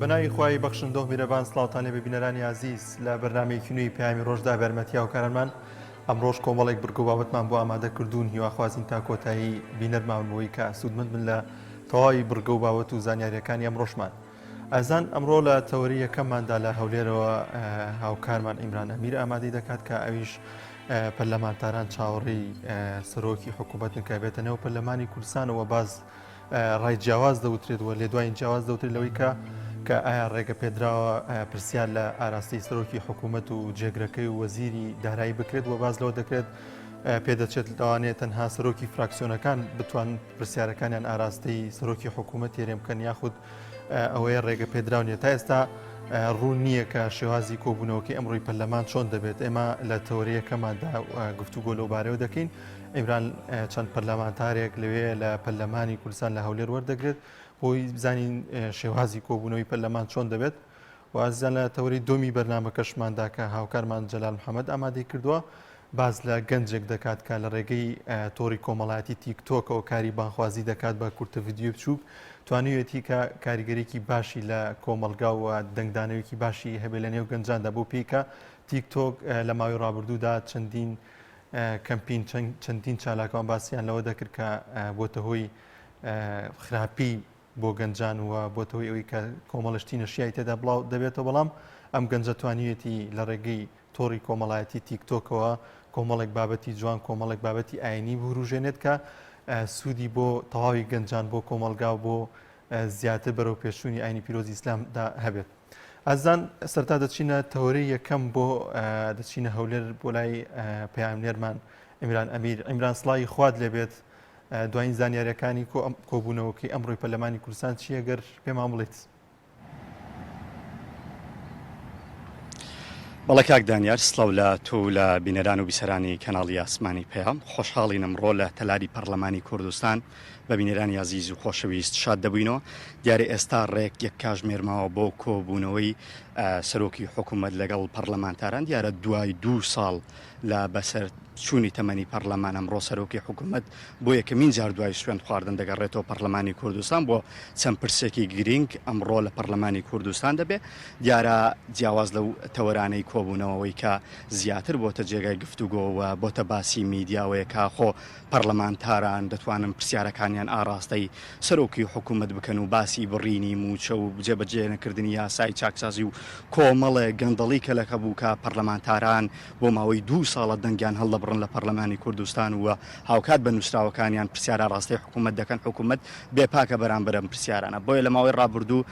بەناوی خوای بەخشندە و میرەبان سڵاوتان لێبێ بینەرانی ئازیز لە بەرنامەیەکی نوێی پەیامی ڕۆژدا بە یارمەتی هاوکارانمان ئەمڕۆش کۆمەڵێک بڕگە و بابەتمان بۆ ئامادە کردوون هیواخوازین تا کۆتایی بینەرمان بۆی کە سوودمەند بن لە تەواوی بڕگە و باوەت و زانیاریەکانی ئەمڕۆشمان. ئازان ئەمڕۆ لە تەوەری یەکەمماندا لە هەولێرەوە هاوکارمان ئیمران ئەمیر ئامادەی دەکات کە ئەویش پەرلەمانتاران چاوەڕێی سەرۆکی حکوومەتن کە بێتە نێو پەرلەمانی کوردستانەوە باز ڕای جیاواز دەوترێت و لێدوانی جیاواز دەوترێت لەوەی کە کە ئایا ڕێگە پێدراوە پرسیار لە ئاراستەی سەرۆکی حکوومەت و جێگرەکەی و وەزیری دارایی بکرێت و باز لەوە دەکرێت پێدەچێت لەوانەیە تەنها سەرۆکی فراکسیۆنەکان بتوان پرسیارەکانیان ئاراستەی سەرۆکی حکوومەت هەرێم بکەن یاخود ئەوەیە ڕێگە پێدراو نیە تا ئێستا ڕوون نییە کە شێوازی کۆبوونەوەکەی ئەمڕۆی پەرلەمان چۆن دەبێت ئێمە لە تەوەرەیەکەماندا گفتوگۆ لەو بارەوە دەکەین ئیمران چەند پەرلەمانتارێک لەوێ لە پەرلەمانی کوردستان لە هەولێر وەردەگرێت بۆی بزانین شێوازی کۆبوونەوەی پەرلەمان چۆن دەبێت و ئازیزان لە تەوەری دۆمی بەرنامەکەشماندا کە هاوکارمان جەلال محەممەد ئامادەی کردووە باس لە گەنجێک دەکات کە لە ڕێگەی تۆڕی کۆمەڵایەتی تیک تۆکەوە کاری بانخوازی دەکات بە کورتە ڤیدیۆی بچووک توانیویەتی کە کاریگەریکی باشی لە کۆمەڵگا و دەنگدانەوەیەکی باشی هەبێت لە نێو گەنجاندا بۆ پێی کە تیک تۆک لە ماوەی ڕابردوودا چەندین کەمپین چەندین چالاکوان باسییان لەوە دەکرد کە بۆتە هۆی خراپی بۆ گەنجان و بۆتە هۆی ئەوەی کە کۆمەڵە شتی نەشیای تێدا بڵاو دەبێتەوە بەڵام ئەم گەنجە توانیویەتی لە ڕێگەی تۆڕی کۆمەڵایەتی تیک تۆکەوە کۆمەڵێک بابەتی جوان کۆمەڵێک بابەتی ئاینی بوروژێنێت کە سوودی بۆ تەواوی گەنجان بۆ کۆمەڵگا و بۆ زیاتر بەرەو پێشچوونی ئاینی پیرۆزی ئیسلامدا هەبێت. ئازیزان سەرتا دەچینە تەوەرەی یەکەم بۆ دەچینە هەولێر بۆ لای پەیامنێرمان ئیمران ئەمیر ئیمران سڵاوی خوات لێبێت دوایین زانیاریەکانی کۆبوونەوەکەی ئەمڕۆی پەرلەمانی کوردستان چییە گەر پێمان بڵێیت؟ بەڵێ کاک دانیار سڵاو لە تۆ و لە بینەران و بیسەرانی کەناڵی ئاسمانی پەیام خۆشحاڵین ئەمڕۆ لە تەلاری پەڕلەمانی کوردستان بە بینەرانی ئازیز و خۆشەویست شاد دەبووینەوە دیارە ئێستا ڕێک یەک کاژمێر ماوە بۆ کۆبوونەوەی سەرۆکی حکوومەت لەگەڵ پەڕلەمانتاران دیارە دوای دوو ساڵ لە بەسەر چوونی تەمەنی پەڕلەمان ئەمڕۆ سەرۆکی حکوومەت بۆ یەکەمین جار دوای سوێند خواردن دەگەڕێتەوە پەڕلەمانی کوردستان بۆ چەند پرسێکی گرینگ ئەمڕۆ لە پەڕلەمانی کوردستان دەبێ دیارە جیاواز لەو تەوەرانەی کۆبوونەوەی کە زیاتر بۆتە جێگای گفتوگۆ و بۆتە باسی میدیاوەیە کە خۆ پەڕلەمانتاران دەتوانن پرسیارەکانیان ئاڕاستەی سەرۆکی حکوومەت بکەن و باسی بڕینی مووچە و جێبەجێ نەکردنی یاسای چاکسازی و کۆمەڵێک گەندەڵی کە لە هەبوو کە پەڕلەمانتاران بۆ ماوەی دوو ساڵە دەنگیان هەڵدەبڕن لە پەڕلەمانی کوردستان و هاوکات بە نووسراوەکانیان پرسیار ئاڕاستەی حکوومەت دەکەن، حکوومەت بێپاکە بەرامبەر ئەم پرسیارانە. بۆیە لە ماوەی ڕابردوو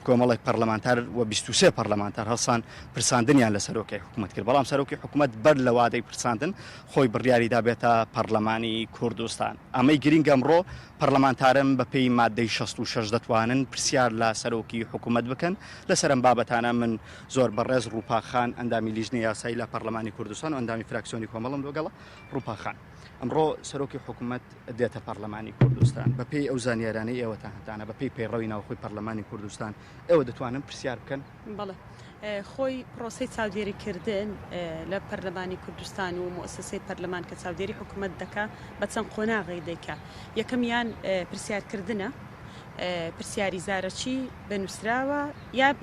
کۆمەڵێک پەڕلەمانتار و 23 پەڕلەمانتار هەڵسان پرساندنیان لە سەرۆکی حکوومەت کرد، بەڵام سەرۆکی حکوومەت بەر لە وادەی پرساندن خۆی بڕیاری دا بێتە پەڕلەمانی کوردستان. ئەمەی گرینگ ئەمڕۆ پەڕلەمانتارن بە پێی ماددەی 66 دەتوانن پرسیار لە سەرۆکی حکوومەت بکەن لەسەر ئەم بابەتانە من زۆر بەڕێز ڕوپا خان ئەندامی لیژنەی یاسایی لە پەڕلەمانی کوردستان و ئەندامی فراکسیۆنی کۆمەڵم لەگەڵە. ڕوپا خان ئەمڕۆ سەرۆکی حکوومەت دێتە پەڕلەمانی کوردستان بەپێی ئەو زانیارانەی ئێوەتان هەتانە بەپێی پەیڕەوی ناوخۆی پەڕلەمانی کوردستان ئێوە دەتوانن پرسیار بکەن؟ بەڵێ خۆی پرۆسەی چاودێریکردن لە پەرلەمانی کوردستان و موئەسەسەی پەرلەمان کە چاودێری حکوومەت دەکا بە چەند قۆناغێک دەیکا یەکەمیان پرسیارکردنە پرسیاری زارەکی بە نووسراوە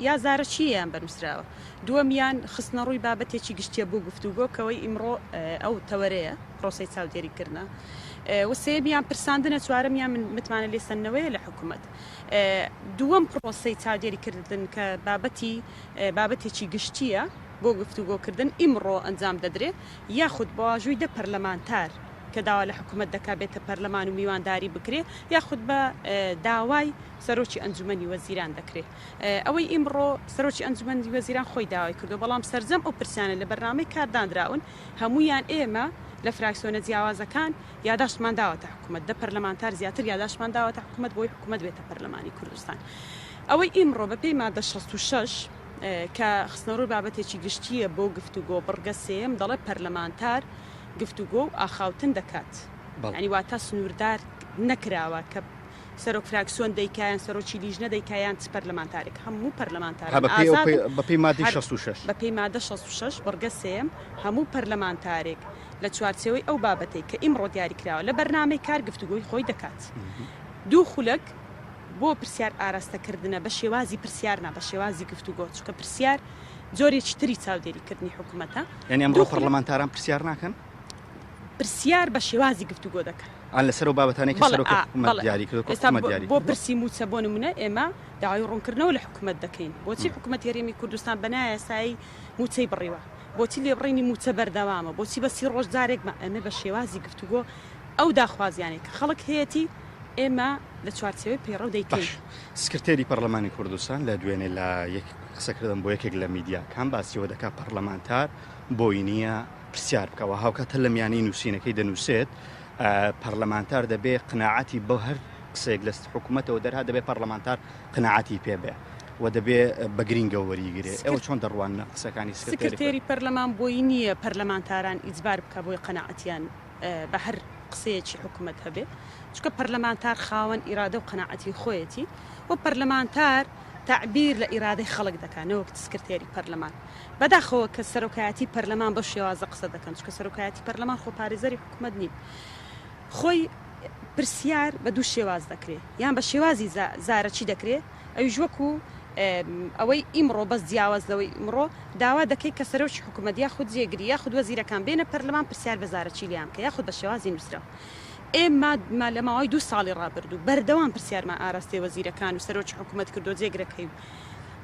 یا زارەکییە یان بە نووسراوە. دووەمیان خستنەڕووی بابەتێکی گشتییە بۆ گفتوگۆ کەوەی ئیمڕۆ ئەو تەوەرەیە، پرۆسەی چاودێریکردنە. و سێیەمیان پرساندنە، چوارەمیان متمانە لێسەندنەوەیە لە حکومەت. دووەم پرۆسەی چاودێریکردن کە بابەتی بابەتێکی گشتییە بۆ گفتوگۆکردن ئیمڕۆ ئەنجام دەدرێ یاخود بە واژووی دە پەرلەمانتار کە داوا لە حکومەت دەکا بێتە پەرلەمان و میوانداری بکرێ یاخود بە داوای سەرۆکی ئەنجومەنی وەزیران دەکرێ. ئەوەی ئیمڕۆ سەرۆکی ئەنجومەنی وەزیران خۆی داوای کردووە، بەڵام سەرجەم ئەو پرسانە لە بەرنامەی کار دانراون، هەموویان ئێمە لە فراکسیۆنە جیاوازەکان یاداشتمان داوەتە حکومەت، دە پەرلەمانتار زیاتر یاداشتمان داوەتە حکومەت بۆی حکومەت بێتە پەرلەمانی کوردستان. ئەوەی ئیمڕۆ بەپێی مادە 66 کە خستنەڕووی بابەتێکی گشتییە بۆ گفتوگۆ، بڕگە سێیەم دەڵێ پەرلەمانتار گفتوگۆ و ئاخاوتن دەکات، یانی واتە سنووردار نەکراوە کە سەرۆک فراکسیۆن دەیکا یان سەرۆکی لیژنە دەیکا یان چ پەرلەمانتارێک هەموو پەرلەمانتاران ئازادن بەپێی مادەی 66 بەپێی مادە 66 بڕگە سێیەم هەموو پەرلەمانتارێک لە چوارچێوەی ئەو بابەتەی کە ئیمڕۆ دیاریکراوە لە بەرنامەی کار گفتوگۆی خۆی دەکات دوو خولەک. بۆ پرسیار ئاراستەکردنە بە شێوازی پرسیار نا بە شێوازی گفتوگۆ چونکە پرسیار جۆرێکی تری چاودێریکردنی حکومەتە. یانی ئەمڕۆ پەڕلەمانتاران پرسیار ناکەن؟ پرسیار بە شێوازی گفتوگۆ دەکەن. ئان لەسەر ئەو بابەتانەی کە سەرۆکی حکومەت دیاری کردووە، کە حکومەت دیاری کردووە. بۆ پرسی مووچە بۆ نموونە ئێمە داوای ڕوونکردنەوە لە حکومەت دەکەین بۆچی حکومەتی هەرێمی کوردستان بە نایاسایی مووچەی بڕیوە؟ بۆچی لێبڕینی مووچە بەردەوامە؟ بۆچی بە سی ڕۆژ جارێک ئێمە بە شێوازی گفتوگۆ ئەو داخوازیانەی کە خەڵک هەیەتی ئێمە لە چوارچێوەی پەیڕەو دەیکەین. باش سکرتێری پەڕلەمانی کوردستان لە دوێنێ لە یەک قسەکردن بۆ یەکێک لە میدیاکان باسی ئەوە دەکات پەڕلەمانتار بۆی نییە پرسیار بکا و هاوکات هەر لە میانەی نووسینەکەی دەنووسێت پەڕلەمانتار دەبێ قناعەتی بۆ هەر قسەیەک لە حکوومەتەوە دەرهات دەبێ پەڕلەمانتار قناعەتی پێ بێ و دەبێ بە گرینگەوە وەریگرێ. ئێوە چۆن دەڕواننە قسەکانی سکرتێری سکرتێری پەرلەمان بۆی نییە پەرلەمانتاران ئیجبار بکا بۆی قەناعەتیان بە هەر قسەیەکی حکومەت هەبێ چونکە پەرلەمانتار خاوەن ئیرادە و قەناعەتی خۆیەتی و پەرلەمانتار تەعبیر لە ئیرادەی خەڵک دەکا نەوەک سکرتێری پەرلەمان بەداخەوە کە سەرۆکایەتی پەرلەمان بەو شێوازە قسە دەکەن چونکە سەرۆکایەتی پەرلەمان خۆ پارێزەری حکومەت نین خۆی پرسیار بە دوو شێواز دەکرێ یان بە شێوازی زارەکی دەکرێ ئەویش وەکو ئەوەی ئیمڕۆ بەس جیاواز لەوەی ئیمڕۆ داوا دەکەی کە سەرۆکی حکومەت یاخود جێگری یاخود وەزیرەکان بێنە پەرلەمان پرسیار بە زارەکی لێیان بکە یاخود بە شێوازی نووسراو. ئێمە لە ماوەی دوو ساڵی ڕابردوو بەردەوام پرسیارمان ئاراستەی وەزیرەکان و سەرۆکی حکومەت کردووە جێگرەکەی و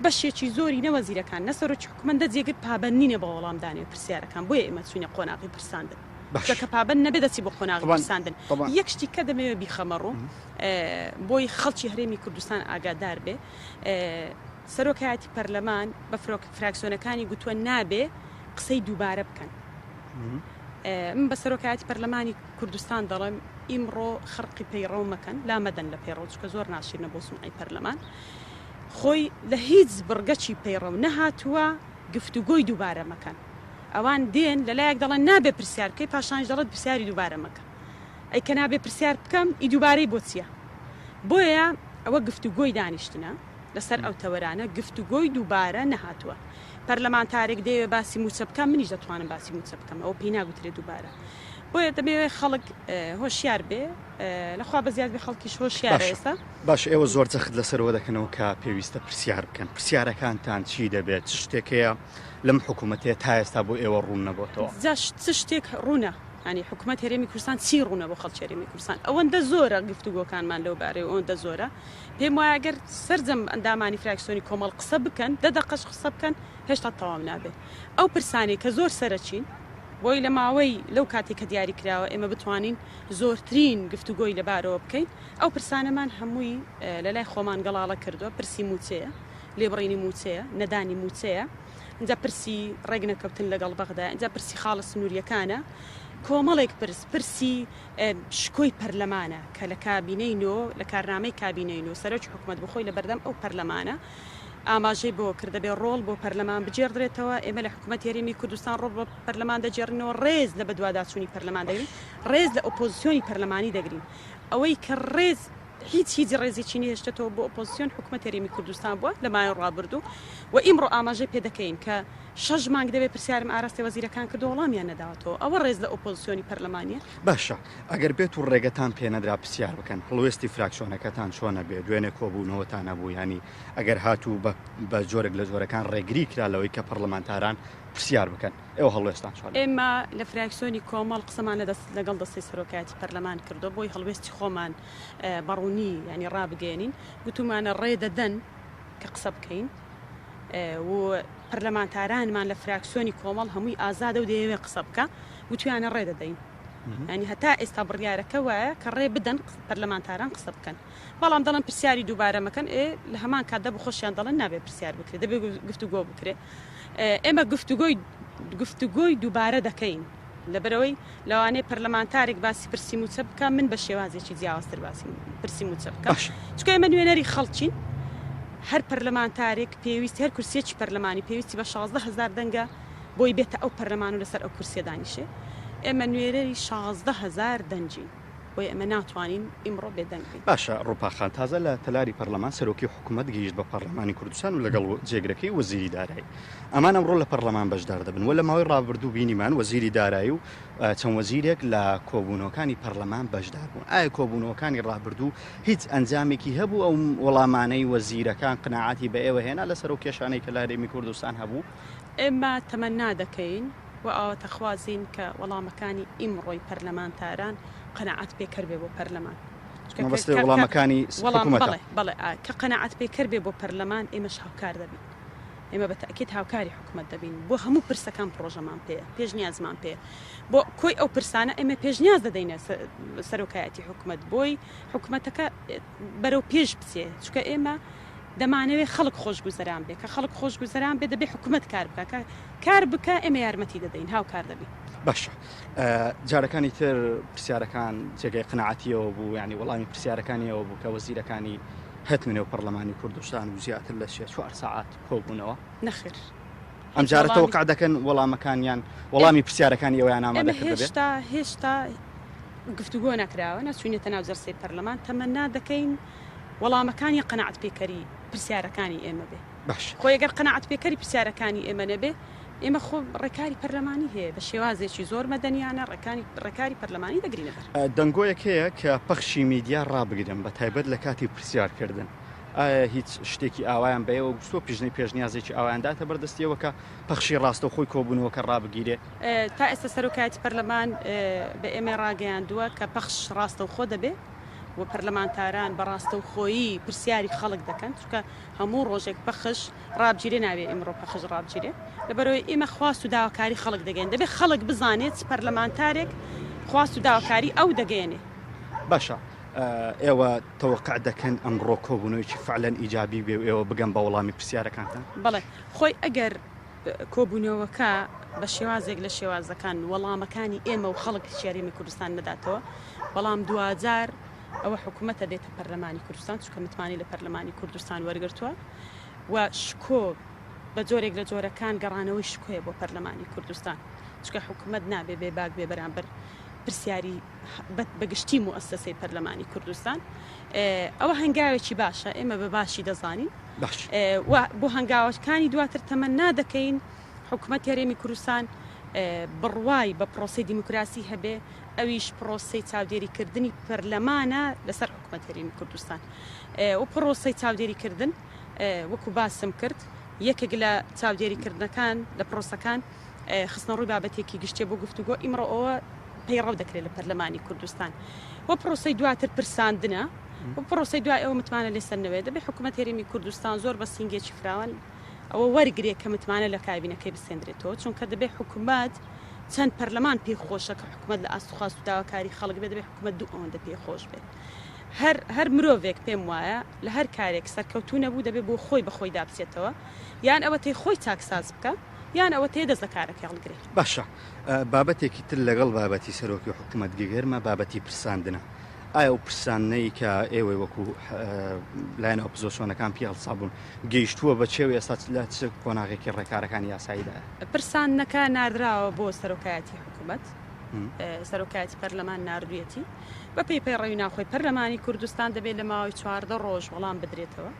بەشێکی زۆری نە وەزیرەکان نە سەرۆکی حکومەت نە جێگر پابەند نینە بە وەڵامدانەوەی پرسیارەکان بۆیە ئێمە چووینە قۆناغی پرساندن باشە کە پابەند نەبێ دەچی بۆ قۆناغی طبعا پرساندن طبعا یەک شتی کە دەمەوێ بیخەمە ڕوو بۆی خەڵکی هەرێمی کوردستان ئاگادار بێ سەرۆکایەتی پەرلەمان بە فراکسیۆنەکانی گوتووە نابێ قسەی دووبارە بکەن. من بە سەرۆکایەتی پەرلەمانی کوردستان دەڵێم ئیمڕۆ خەرقی پەیڕەو مەکەن، لا مەدەن لە پەیڕەو چونکە زۆر ناشیرنە بۆ سومعەی پەرلەمان. خۆی لە هیچ بڕگەکی پەیڕەو نەهاتووە گفتوگۆی دووبارە مەکەن. ئەوان دێن لەلایەک دەڵێن نابێ پرسیار بکەی پاشانیش دەڵێت پرسیاری دووبارە مەکە. ئەی کە نابێ پرسیار بکەم ئی دووبارەی بۆ چییە؟ بۆیە ئەوە گفتوگۆی دانیشتنە لەسەر ئەو تەوەرانە گفتوگۆی دووبارە نەهاتووە. پەرلەمانتارێک دەیەوێ باسی مووچە بکا منیش دەتوانم باسی مووچە بکەم ئەوە پێی ناگوترێ دووبارە. بۆیە دەمەوێ خەڵک هۆشیار بێ لەخوا بەزیاد بێ خەڵکیش هۆشیارە باشە ئێستا. باشە ئێوە زۆر جەخت لەسەرەوە دەکەنەوە کە پێویستە پرسیار بکەن پرسیارەکانتان چی دەبێت چ شتێک هەیە لەم حکوومەتەیە تا ئێستا بۆ ئێوە ڕوون نەبۆتەوە؟ جا چ شتێک ڕوونە؟ یانی حکومەت هەرێمی کوردستان چی ڕوونە بۆ خەڵکی هەرێمی کوردستان؟ ئەوەندە زۆرە گفتوگۆکانمان لەو بارەیەوە ئەوەندە زۆرە پێم وایە گەر سەرجەم ئەندامانی فراکسیۆنی کۆمەڵ قسە بکەن دە دەقەش قسە بکەن هێشتا تەواو نابێت ئەو پرسانەی کە زۆر سەرەکین بۆی لە ماوەی لەو کاتێک کە دیاری کراوە ئێمە بتوانین زۆرترین گفتوگۆی لەبارەوە بکەین ئەو پرسانەمان هەمووی لە لای خۆمان گەڵاڵە کردووە پرسی مووچەیە لێبڕینی مووچەیە نەدانی مووچەیە ئینجا پرسی ڕێکنەکەوتن لەگەڵ بەغدا، ئینجا پرسی خاڵە سنوورییەکانە، کۆمەڵێک پرس، پرسی شکۆی پەرلەمانە کە لە کابینەی نۆ، لە کارنامەی کابینەی نۆ سەرۆکی حکومەت بۆ خۆی لە بەردەم ئەو پەرلەمانە ئاماژەی بەوە کرد دەبێ ڕۆڵ بۆ پەرلەمان بگێڕدرێتەوە، ئێمە لە حکومەتی هەرێمی کوردستان ڕۆڵ بۆ پەرلەمان دەگێڕینەوە، ڕێز لە بەدواداچوونی پەرلەمان دەگرین، ڕێز لە ئۆپۆزسیۆنی پەرلەمانی دەگرین. ئەوەی کە ڕێز هیچ هیچ ڕێزێکی نەهێشتەتەوە بۆ ئۆپۆزسیۆن حکومەت هەرێمی کوردستان بووە لە ماوەی ڕابردوو و ئیمڕۆ ئاماژەی پێ دەکەین کە شەش مانگ دەبێت پرسیارم ئاراستەی وەزیرەکان کردووە وەڵامیان نەداوەتەوە ئەوە ڕێز لە ئۆپۆزسیۆنی پەرلەمانیە. باشە ئەگەر بێت و ڕێگەتان پێ نەدرا پرسیار بکەن هەڵوێستی فراکسیۆنەکەتان چۆنە بێ دوێنێ کۆبوونەوەتان هەبوو یانی ئەگەر هاتوو بە جۆرێک لە جۆرەکان ڕێگری کرا لەوەی کە پەڕلەمانتاران پرسیار بکەن ئێوە هەڵوێستان چۆنە؟ ئێمە لە فراکسیۆنی کۆمەڵ قسەمان لە دەست لەگەڵ دەستەی سەرۆکایەتی پەرلەمان کردووە بۆی هەڵوێستی خۆمان بە ڕوونی یانی ڕابگەیەنین گوتومانە ڕێ دەدەن کە قسە بکەین و پەرلەمانتارانمان لە فراکسیۆنی کۆمەڵ هەمووی ئازادە و دەیەوێ قسە بکا گوتویانە ڕێ دەدەین یانی هەتا ئێستا بڕیارەکە وایە کە ڕێ بدەن پەرلەمانتاران قسە بکەن بەڵام دەڵێن پرسیاری دووبارە مەکەن ئێ لە هەمان کاتدا بە خۆشیان دەڵێن نابێ پرسیار بکرێت دەبێ گفتوگۆ بکرێ ئێمە گفتوگۆی گفتوگۆی دووبارە دەکەین لەبەرئەوەی لەوانەیە پەرلەمانتارێک باسی پرسی مووچە بکا من بە شێوازێکی جیاوازتر باسی پرسی مووچە بکەم باشە. چونکە ئێمە نوێنەری خەڵکین هەر پەرلەمانتارێک پێویستی هەر کورسیەکی پەرلەمانی پێویستی بە 16 هەزار دەنگە بۆی بێتە ئەو پەرلەمان و لەسەر ئەو کورسیە دانیشێ ئێمە نوێنەری 16 هەزار دەنگین. بۆیە ئێمە ناتوانین ئیمڕۆ بێدەنگ بین. باشە ڕوپا خان، تازە لە تەلاری پەرلەمان سەرۆکی حکومەت گەیشت بە پەرلەمانی کوردستان و لەگەڵ جێگرەکەی وەزیری دارایی ئەمان ئەمڕۆ لە پەرلەمان بەشدار دەبن و لە ماوەی ڕابردوو بینیمان وەزیری دارایی و چەند وەزیرێک لە کۆبوونەوەکانی پەرلەمان بەشدار بوون ئایا کۆبوونەوەکانی ڕابردوو هیچ ئەنجامێکی هەبوو ئەو وەڵامانەی وەزیرەکان قناعەتی بە ئێوە هێنا لەسەر ئەو کێشانەی کە لە هەرێمی کوردستان هەبوو؟ ئێمە تەمەنا دەکەین و ئاواتەخوازین کە وەڵامەکانی ئیمڕۆی پەرلەمانتاران قەناعەت پێکەر بێ بۆ پەرلەمان. چونکە مەبەستت وەڵامەکانی حکومەتە؟ بەڵێ بەڵێ کە قەناعەت پێکەر بێ بۆ پەرلەمان ئێمەش هاوکار دەبین. ئێمە بە تەئکید هاوکاری حکومەت دەبین. بۆ هەموو پرسەکان پڕۆژەمان پێیە، پێشنیازمان پێیە. بۆ کۆی ئەو پرسانە ئێمە پێشنیاز دەدەینە سەرۆکایەتی حکومەت بۆی حکومەتەکە بەرەو پێش بچێ. چونکە ئێمە دەمانەوێ خەڵک خۆشگوزەران بێ، کە خەڵک خۆشگوزەران بێ دەبێ حکومەت کار بکا، کە کار بکا ئێمە یارمەتی دەدەین، هاوکار دەبین. باشە جارەکانی تر پرسیارەکان جێگای قەناعەتی ئێوە بوو، یانی وەڵامی پرسیارەکانی ئێوە بوو کە وەزیرەکانی هاتنە نێو پەڕلەمانی کوردستان و زیاتر لە سێ چوار سەعات کۆبوونەوە؟ نەخێر. ئەم جارە تەوەقع دەکەن وەڵامەکانیان وەڵامی پرسیارەکانی ئێوەیان ئامادە کردبێ؟ هێشتا هێشتا گفتوگۆ نەکراوە، نەچووینەتە ناو جەلسەی پەرلەمان، تەمەنا دەکەین وەڵامەکانی قەناعەت پێکەری پرسیارەکانی ئێمە بێ. باش. خۆی گەر قەناعەت پێکەری پرسیارەکانی ئێمە نەبێ، ئێمە خۆ ڕێکاری پەرلەمانی هەیە، بە شێوازێکی زۆر مەدەنیانە ڕێکانی ڕێکاری پەرلەمانی دەگرینە بەر. دەنگۆیەک هەیە کە پەخشی میدیا ڕابگرن بە تایبەت لە کاتی پرسیار کردن. ئایا هیچ شتێکی ئاوایان بە ئێوە گوتووە، پیشنەی پێشنیازێکی ئاوایان داتە بەردەستی ئێوە کە پەخشی ڕاستەوخۆی کۆبوونەوەکە ڕابگیرێ؟ تا ئێستا سەرۆکایەتی پەرلەمان بە ئێمەی ڕاگەیاندووە کە پەخش ڕاستەوخۆ دەبێ. و پەرلەمانتاران بە ڕاستەوخۆیی پرسیاری خەڵک دەکەن، چونکە هەموو ڕۆژێک پەخش ڕابگیرێ نابێ ئیمڕۆ پەخش ڕابگیرێ، لەبەرئەوەی ئێمە خواست و داواکاری خەڵک دەگەیەنین، دەبێ خەڵک بزانێت چ پەرلەمانتارێک خواست و داواکاری ئەو دەگەیەنێ. باشە ئێوە تەوەقع دەکەن ئەمڕۆ کۆبوونەوەیەکی فعلەن ئیجابی بێ و ئێوە بگەن بە وەڵامی پرسیارەکانتان؟ بەڵێ خۆی ئەگەر کۆبوونەوەکە بە شێوازێک لە شێوازەکان وەڵامەکانی ئێمە و خەڵک هیچ هەرێمی کوردستان نەداتەوە، بەڵام دواجار ئەوە حکومەتە دێتە پەرلەمانی کوردستان، چونکە متمانەی لە پەرلەمانی کوردستان وەرگرتووە و شکۆ بە جۆرێک لە جۆرەکان گەڕانەوەی شکۆیە بۆ پەرلەمانی کوردستان، چونکە حکومەت نابێ بێباک بێ بەرامبەر پرسیاری بە گشتی موئەسەسەی پەرلەمانی کوردستان. ئەوە هەنگاوێکی باشە، ئێمە بە باشی دەزانین. باش. و بۆ هەنگاوەکانی دواتر تەمەنا دەکەین حکومەتی هەرێمی کوردستان بڕوای بە پرۆسەی دیموکراسی هەبێ، ئەویش پرۆسەی چاودێریکردنی پەرلەمانە لەسەر حکومەتی هەرێمی کوردستان و پرۆسەی چاودێریکردن وەکو باسم کرد یەکێک لە چاودێریکردنەکان لە پرۆسەکان خستنەڕووی بابەتێکی گشتیە بۆ گفتوگۆ، ئیمڕۆ ئەوە پەیڕەو دەکرێت لە پەرلەمانی کوردستان و پرۆسەی دواتر پرساندنە و پرۆسەی دوای ئەوە متمانە لێسەندنەوەیە. دەبێت حکوومەت هەرێمی کوردستان زۆر بە سینگێکی فراوان ئەوە وەرگرێ کە متمانە لە کابینەکەی بسێندرێتەوە، چونکە دەبێت حکوومەت چەند پەرلەمان پێی خۆشە کە حکوومەت لە ئاست و خواست و داواکاری خەڵک بێت، دەبێت حکوومەت دوو ئەوەندە پێی خۆش بێت. هەر هەر مرۆڤێک پێم وایە لە هەر کارێک سەرکەوتوو نەبوو دەبێت بۆ خۆی بە خۆیدا بچێتەوە، یان ئەوەتەی خۆی چاکساز بکا یان ئەوەتەیە دەست لە کارەکەی هەڵگرێ. باشە بابەتێکی تر لەگەڵ بابەتی سەرۆکی حکوومەت گەرمە بابەتی پرساندنە. ئایا ئەو پرسانەی کە ئێوەی وەکو لایەنە ئۆپزۆسیۆنەکان پێی هەڵسابوون گەیشتووە بە چێ و ئێستا لە چ قۆناغێکی ڕێکارەکانی یاساییدایە؟ پرساندنەکە ناردراوە بۆ سەرۆکایەتی حکوومەت، سەرۆکایەتی پەرلەمان ناردوویەتی. بەپێی پەیڕەوی ناوخۆی پەرلەمانی کوردستان دەبێت لە ماوەی 14 ڕۆژ وەڵام بدرێتەوە.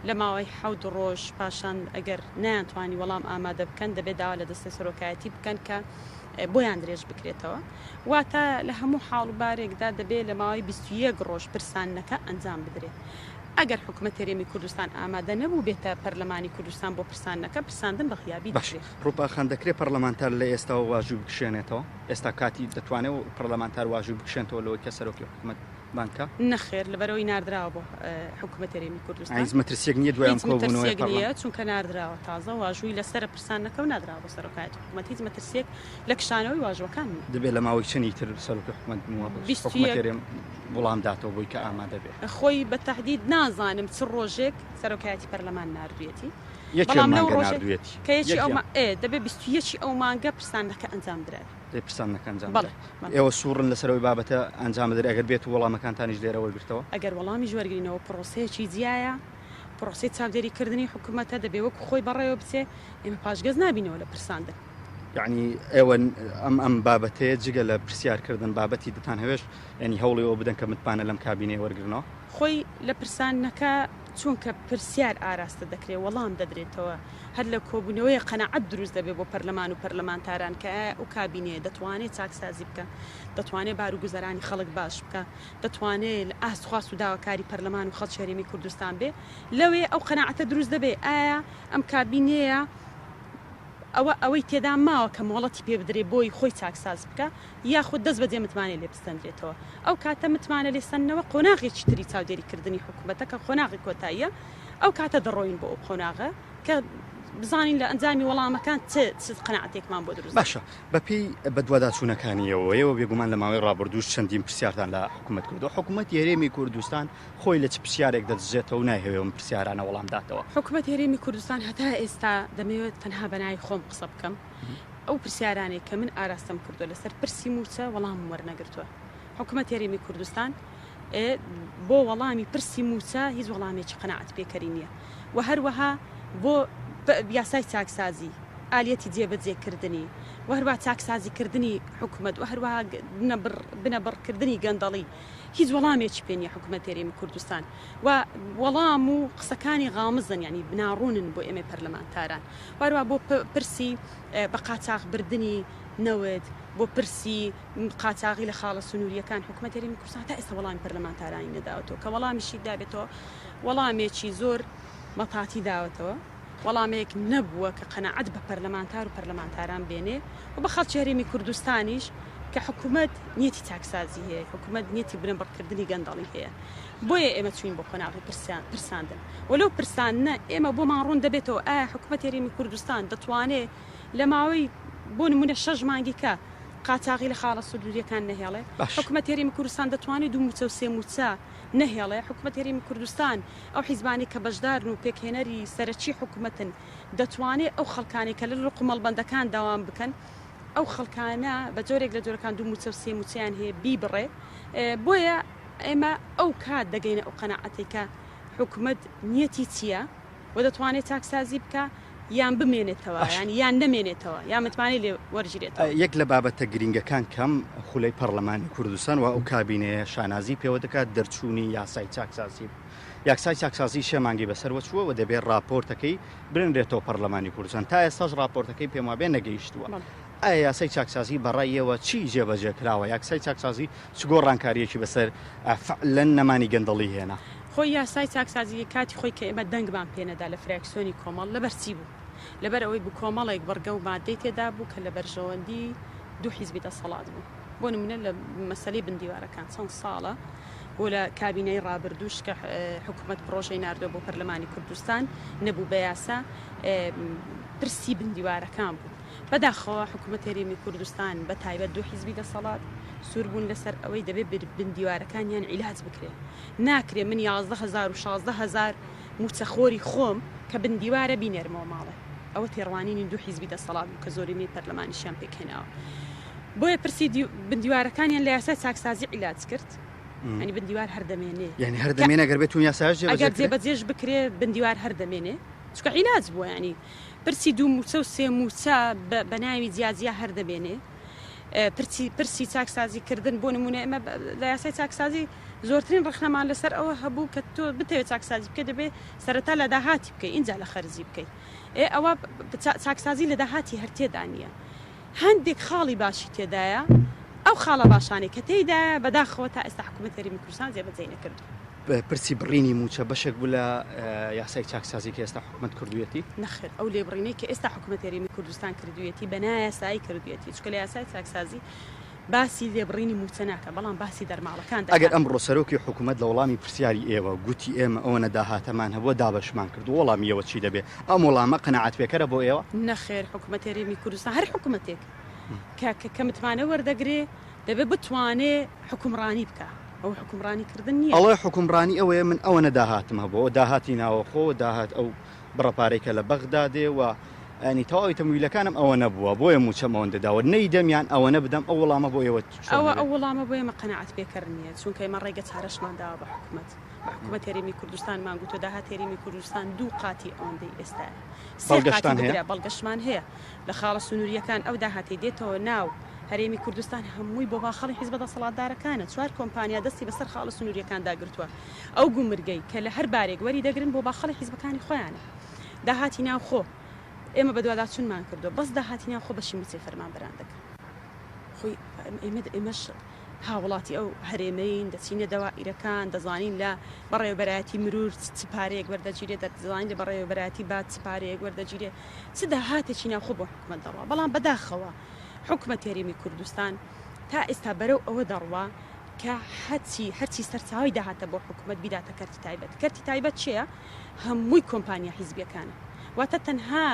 لە ماوەی حەوت ڕۆژ پاشان ئەگەر نەیانتوانی وەڵام ئامادە بکەن دەبێت داوا لە دەستەی سەرۆکایەتی بکەن کە بۆیان درێژ بکرێتەوە. واتە لە هەموو حاڵ و بارێکدا دەبێت لە ماوەی 21 ڕۆژ پرساندنەکە ئەنجام بدرێت. ئەگەر حکومەت هەرێمی کوردستان ئامادە نەبوو بێتە پەرلەمانی کوردستان بۆ پرساندنەکە، پرساندن بە غیابی باش دەکرێت. ڕوپا خان دەکرێت پەرلەمانتار لە ئێستاوە واژووی بکشێنێتەوە؟ ئێستا کاتی دەتوانێت پەرلەمانتار واژووی بکشێنتەوە لەوەی کە سەرۆکی حکومەت بانگ کا؟ نەخێر لەبەرئەوەی ناردراوە بۆ حکومەت هەرێمی کوردستان. هیچ مەترسیەک نیە دوای ئەم هیچ کۆبوونەوەی مەترسیەک پەرلەمان؟ نیە چونکە ناردراوە تازە واژووی لەسەرە پرساندنەکە و نادراوە بۆ سەرۆکایەتی حکومەت هیچ مەترسیەک لە کشانەوەی واژووەکان نیە. دەبێت لە ماوەی چەنی تر سەرۆکی حکومەت 21 حکومەت هەرێم وڵام داتەوە بۆی کە ئامادە بێ؟ خۆی بە تەحدید نازانم چ ڕۆژێک سەرۆکایەتی پەرلەمان ناردوویەتی یەکی ئەم بەڵام لەو مانگە ڕۆژەی ناردوویەتی کە یەکی یەکی ئەو ئەم ما ئێ دەبێ 21 ی ئەو مانگە پرساندنەکە ئەنجام درابێ. دەی پرساندنەکە ئەنجام بەڵێ درا. بەڵێ. ئێوە سووڕن لەسەر ئەوەی بابەتە ئەنجام بدرێ ئەگەر بێت و وەڵامەکانتانیش لێرە وەرگرتەوە؟ ئەگەر وەڵامیش وەرگرینەوە پڕۆسەیەکی جیایە، پڕۆسەی چاودێریکردنی حکومەتە دەبێ وەکو خۆی بەڕێوە بچێ، ئێمە پاشگەز نابینەوە لە پرساندن. یەعنی ئێوە ئەم ئەم بابەتەیە جگە لە پرسیارکردن بابەتی دەتان هەوێش یعنی هەوڵی ئەوە بدەن کە متمانە لەم کابینەیە وەرگرنەوە؟ خۆی لە پرساندنەکە چونکە پرسیار ئاراستە دەکرێ وەڵام دەدرێتەوە هەر لە کۆبوونەوەیە قەناعەت دروست دەبێ بۆ پەرلەمان و پەرلەمانتاران کە ئایا ئەو کابینەیە دەتوانێ چاکسازی بکا دەتوانێ باروگوزەرانی خەڵک باش بکا دەتوانێ لە ئاست خواست و داواکاری پەرلەمان و خەڵکی هەرێمی کوردستان بێ لەوێ ئەو قەناعەتە دروست دەبێ ئایا ئەم کابینەیە ئەوە ئەوەی تێدا ماوە کە مۆڵەتی پێ بدرێ بۆی خۆی چاکساز بکا یاخود دەست بەجێ متمانەی لێ بستەندرێتەوە ئەو کاتە متمانە لێ سەندنەوە قۆناغێکی تری چاودێری کردنی حکومەتە کە قۆناغی کۆتاییە ئەو کاتە دەڕۆین بۆ ئەو قۆناغە کە بزانین لە ئەنجامی وەڵامەکان چ چ قەناعەتێکمان بۆ دروست دەبێت. باشە بەپێی بەدواداچوونەکانی ئێوە، ئێوە بێگومان لە ماوەی ڕابردووش چەندین پرسیارتان لە حکومەت کردووە، حکومەتی هەرێمی کوردستان خۆی لە چ پرسیارێک دەدزێتەوە و نایهەوێ ئەم پرسیارانە وەڵام داتەوە؟ حکومەتی هەرێمی کوردستان هەتا ئێستا دەمەوێت تەنها بە ناوی خۆم قسە بکەم، ئەو پرسیارانەی کە من ئاراستەم کردووە لەسەر پرسی مووچە وەڵامم وەرنەگرتووە. حکومەتی هەرێمی کوردستان بۆ وەڵامی پرسی مووچە هیچ وەڵامێکی قەناعەت پێکەری نییە و هەروەها بۆ یاسای چاکسازی، ئالیەتی جێبەجێکردنی و هەروەها چاکسازیکردنی حکومەت و هەروەها بنەبڕکردنی گەندەڵی هیچ وەڵامێکی پێ نییە حکومەتی هەرێمی کوردستان و وەڵام و قسەکانی غامزن یانی ناڕوونن بۆ ئێمەی پەرلەمانتاران و هەروەها بۆ پرسی بە قاچاخ بردنی نەوت بۆ پرسی قاچاغی لە خاڵە سنوورییەکان حکومەتی هەرێمی کوردستان تا ئێستا وەڵامی پەرلەمانتارانی نەداوەتەوە کە وەڵامیشی دابێتەوە وەڵامێکی زۆر مەتاتی داوەتەوە وەڵامێک نەبووە کە قەناعەت بە پەرلەمانتار و پەرلەمانتاران بێنێ و بە خەڵکی هەرێمی کوردستانیش کە حکومەت نیەتی چاکسازی هەیە، حکومەت نیەتی بنەبڕکردنی گەندەڵی هەیە. بۆیە ئێمە چووین بۆ قۆناغی پرساندن و لەو پرساندنە ئێمە بۆمان ڕوون دەبێتەوە ئایا حکومەتی هەرێمی کوردستان دەتوانێ لە ماوەی بۆ نموونە شەش مانگی کە قاچاغی لە خاڵە سنوورییەکان نەهێڵێ، حکومەتی هەرێمی کوردستان دەتوانێ دوو مووچە و سێ مووچە نەهێڵێ، حکومەتی هەرێمی کوردستان ئەو حیزبانەی کە بەشدارن و پێکهێنەری سەرەکی حکومەتن دەتوانێ ئەو خەڵکانەی کە لە لق و مەڵبەندەکان دەوام بکەن ئەو خەڵکانە بە جۆرێک لە جۆرەکان دوو مووچە و سێ مووچەیان هەیە بیبڕێ بۆیە ئێمە ئەو کات دەگەینە ئەو قەناعەتەی کە حکومەت نیەتی چییە و دەتوانێت چاکسازی بکا یان بمێنێتەوە یان یان نەمێنێتەوە یا متمانەی لێ وەرگیرێتەوە. یەک لە بابەتە گرینگەکان کەم خولەی پەڕلەمانی کوردستان و ئەو کابینەیە شانازی پێوە دەکات دەرچوونی یاسای چاکسازی بوو. یاسای چاکسازی سێ مانگی بەسەروە چووە و دەبێت ڕاپۆرتەکەی بنرێتەوە پەڕلەمانی کوردستان تا ئێستاش ڕاپۆرتەکەی پێم وابێ نەگەیشتووە. ئایا یاسای چاکسازی بە ڕای ئێوە چی جێبەجێ کراوە؟ یاسای چاکسازی چ گۆڕانکارییەکی بەسەر فعلەن نەمانی گەندەڵی هێنا؟ خۆی یاسای چاکسازی کاتی خۆی کە ئێمە دەنگمان پێ نەدا لە فراکسیۆنی کۆمەڵ لەبەر چی بوو؟ لەبەر ئەوەی بوو کۆمەڵێک بڕگە و ماددەی تێدا بوو کە لە بەرژەوەندی دوو حیزبی دەسەڵات بوو. بۆ نموونە لە مەسەلەی بن دیوارەکان چەند ساڵە بۆ لە کابینەی ڕابردووش کە حکوومەت پڕۆژەی ناردووە بۆ پەرلەمانی کوردستان نەبوو بە یاسا پرسی بن دیوارەکان بوو. بەداخەوە حکوومەت هەرێمی کوردستان بە تایبەت دوو حیزبی دەسەڵات سوور بوون لەسەر ئەوەی دەبێ بن دیوارەکانیان عیلاج بکرێ. ناکرێ من 11 هەزار و 16 هەزار مووچەخۆری خۆم کە بن دیوارە بینێرمەوە ماڵێ. ئەوە تێڕوانینی دوو حیزبی دەسەڵات بوو کە زۆرینەی پەرلەمانیشیان پێکهێناوە. بۆیە پرسی بندیوارەکانیان لە یاسای چاکسازی عیلاج کرد. یانی بندیوار هەر دەمێنێ. یانی هەر دەمێنێ ئەگەر بێتوو یاسایش جێبەجێ ئەگەر جێبەجێش بکرێ بندیوار هەر دەمێنێ. چونکە عیلاج بووە یانی پرسی دوو مووچە و سێ مووچە بە ناوی جیاجیا هەر دەمێنێ. پرسی پرسی چاکسازی کردن بۆ نموونە ئێمە لە یاسای چاکسازی زۆرترین ڕەخنەمان لەسەر ئەوە هەبوو کە تۆ بتەوێت چاکسازی بکەی دەبێ سەرەتا لە داهاتی بکەی ئینجا لە خەرجی بکەی ئێ ئەوە چاکسازی لە داهاتی هەر تێدا نییە هەندێک خاڵی باشی تێدایە ئەو خاڵە باشانەی کە تێیدایە بەداخەوە تا ئێستا حکوومەت هەرێمی کوردستان جێبەجێی نەکردووە. پرسی بڕینی مووچە بەشێک بوو لە یاسای چاکسازی کە ئێستا حکومەت کردوویەتی؟ نەخێر، ئەو لێبڕینەی کە ئێستا حکومەت هەرێمی کوردستان کردوویەتی بە نایاسایی کردوویەتی، چونکە لە یاسای چاکسازی باسی لێبڕینی مووچە ناکات، بەڵام باسی دەرماڵەکان دەکات. ئەگەر ئەمڕۆ سەرۆکی حکومەت لە وەڵامی پرسیاری ئێوە گوتی ئێمە ئەوەنە داهاتەمان هەبووە دابەشمان کردووە، وەڵامی ئێوە چی دەبێت؟ ئەم وەڵامە قەناعەتپێکەرە بۆ ئێوە؟ نەخێر، حکومەت هەرێمی کوردستان هەر حکومەتێک کە کە متمانە وەردەگرێ دەبێ بتوانێ حوکمڕانی بکا، ئەوە حوکمڕانی کردن نییە. ئەڵێ حوکمڕانی ئەوەیە من ئەوەنە داهاتم هەبووە، داهاتی ناوەخۆ، داهات ئەو بڕە پارەی کە لە بەغدا دێ و یانی تەواوی تەمویلەکانم ئەوە نەبووە بۆیە مووچەم ئەوەندە داوە، نەیدەم یان ئەوەنە بدەم، ئەو وەڵامە بۆ ئێوە چۆن ئەوە دەبێ؟ ئەو وەڵامە بۆ ئێمە قەناعەت پێکەر نییە، چونکە ئێمە ڕێگە چارەشمان داوە بە حکومەت. بە حکوومەت هەرێمی کوردستانمان گوتووە داهاتی هەرێمی کوردستان دوو قاتی ئەوەندەی ئێستایە. سێ قاتی بەڵگەشتان هەیە؟ بگرە بەڵگەشمان هەیە. لە خاڵە سنوورییەکان ئەو داهاتەی دێتەوە ناو هەرێمی کوردستان هەمووی بۆ باخەڵی حیزبە دەسەڵاتدارەکانە. چوار کۆمپانیا دەستی بەسەر خاڵە سنوورییەکاندا گرتووە. ئەو گومرگەی کە لە هەر بارێک وەری دەگرن بۆ باخەڵی حیزبەکانی خۆیانە. داهاتی ناوخۆ ئێمە بەدواداچوونمان کردووە بەس داهاتی ناوخۆ بەشی مووچەی فەرمانبەران دەکەن. خۆی ئێمە ئێمەش هاوڵاتی ئەو هەرێمەین، دەچینە دەوائیرەکان، دەزانین لە بەڕێوەبەرایەتی مرور چ پارەیەک وەردەگیرێ، دەزانین لە بەڕێوەبەرایەتی باج چ پارەیەک وەردەگیرێ، چ داهاتێکی ناوخۆ بۆ حکومەت دەڕوا. بەڵام بەداخەوە حکومەتی هەرێمی کوردستان تا ئێستا بەرەو ئەوە دەڕوا کە هەرچی هەرچی سەرچاوەی داهاتە بۆ حکومەت بیداتە کەرتی تایبەت. کەرتی تایبەت چییە؟ هەمووی کۆمپانیا حیزبییەکانە. واتە تەنها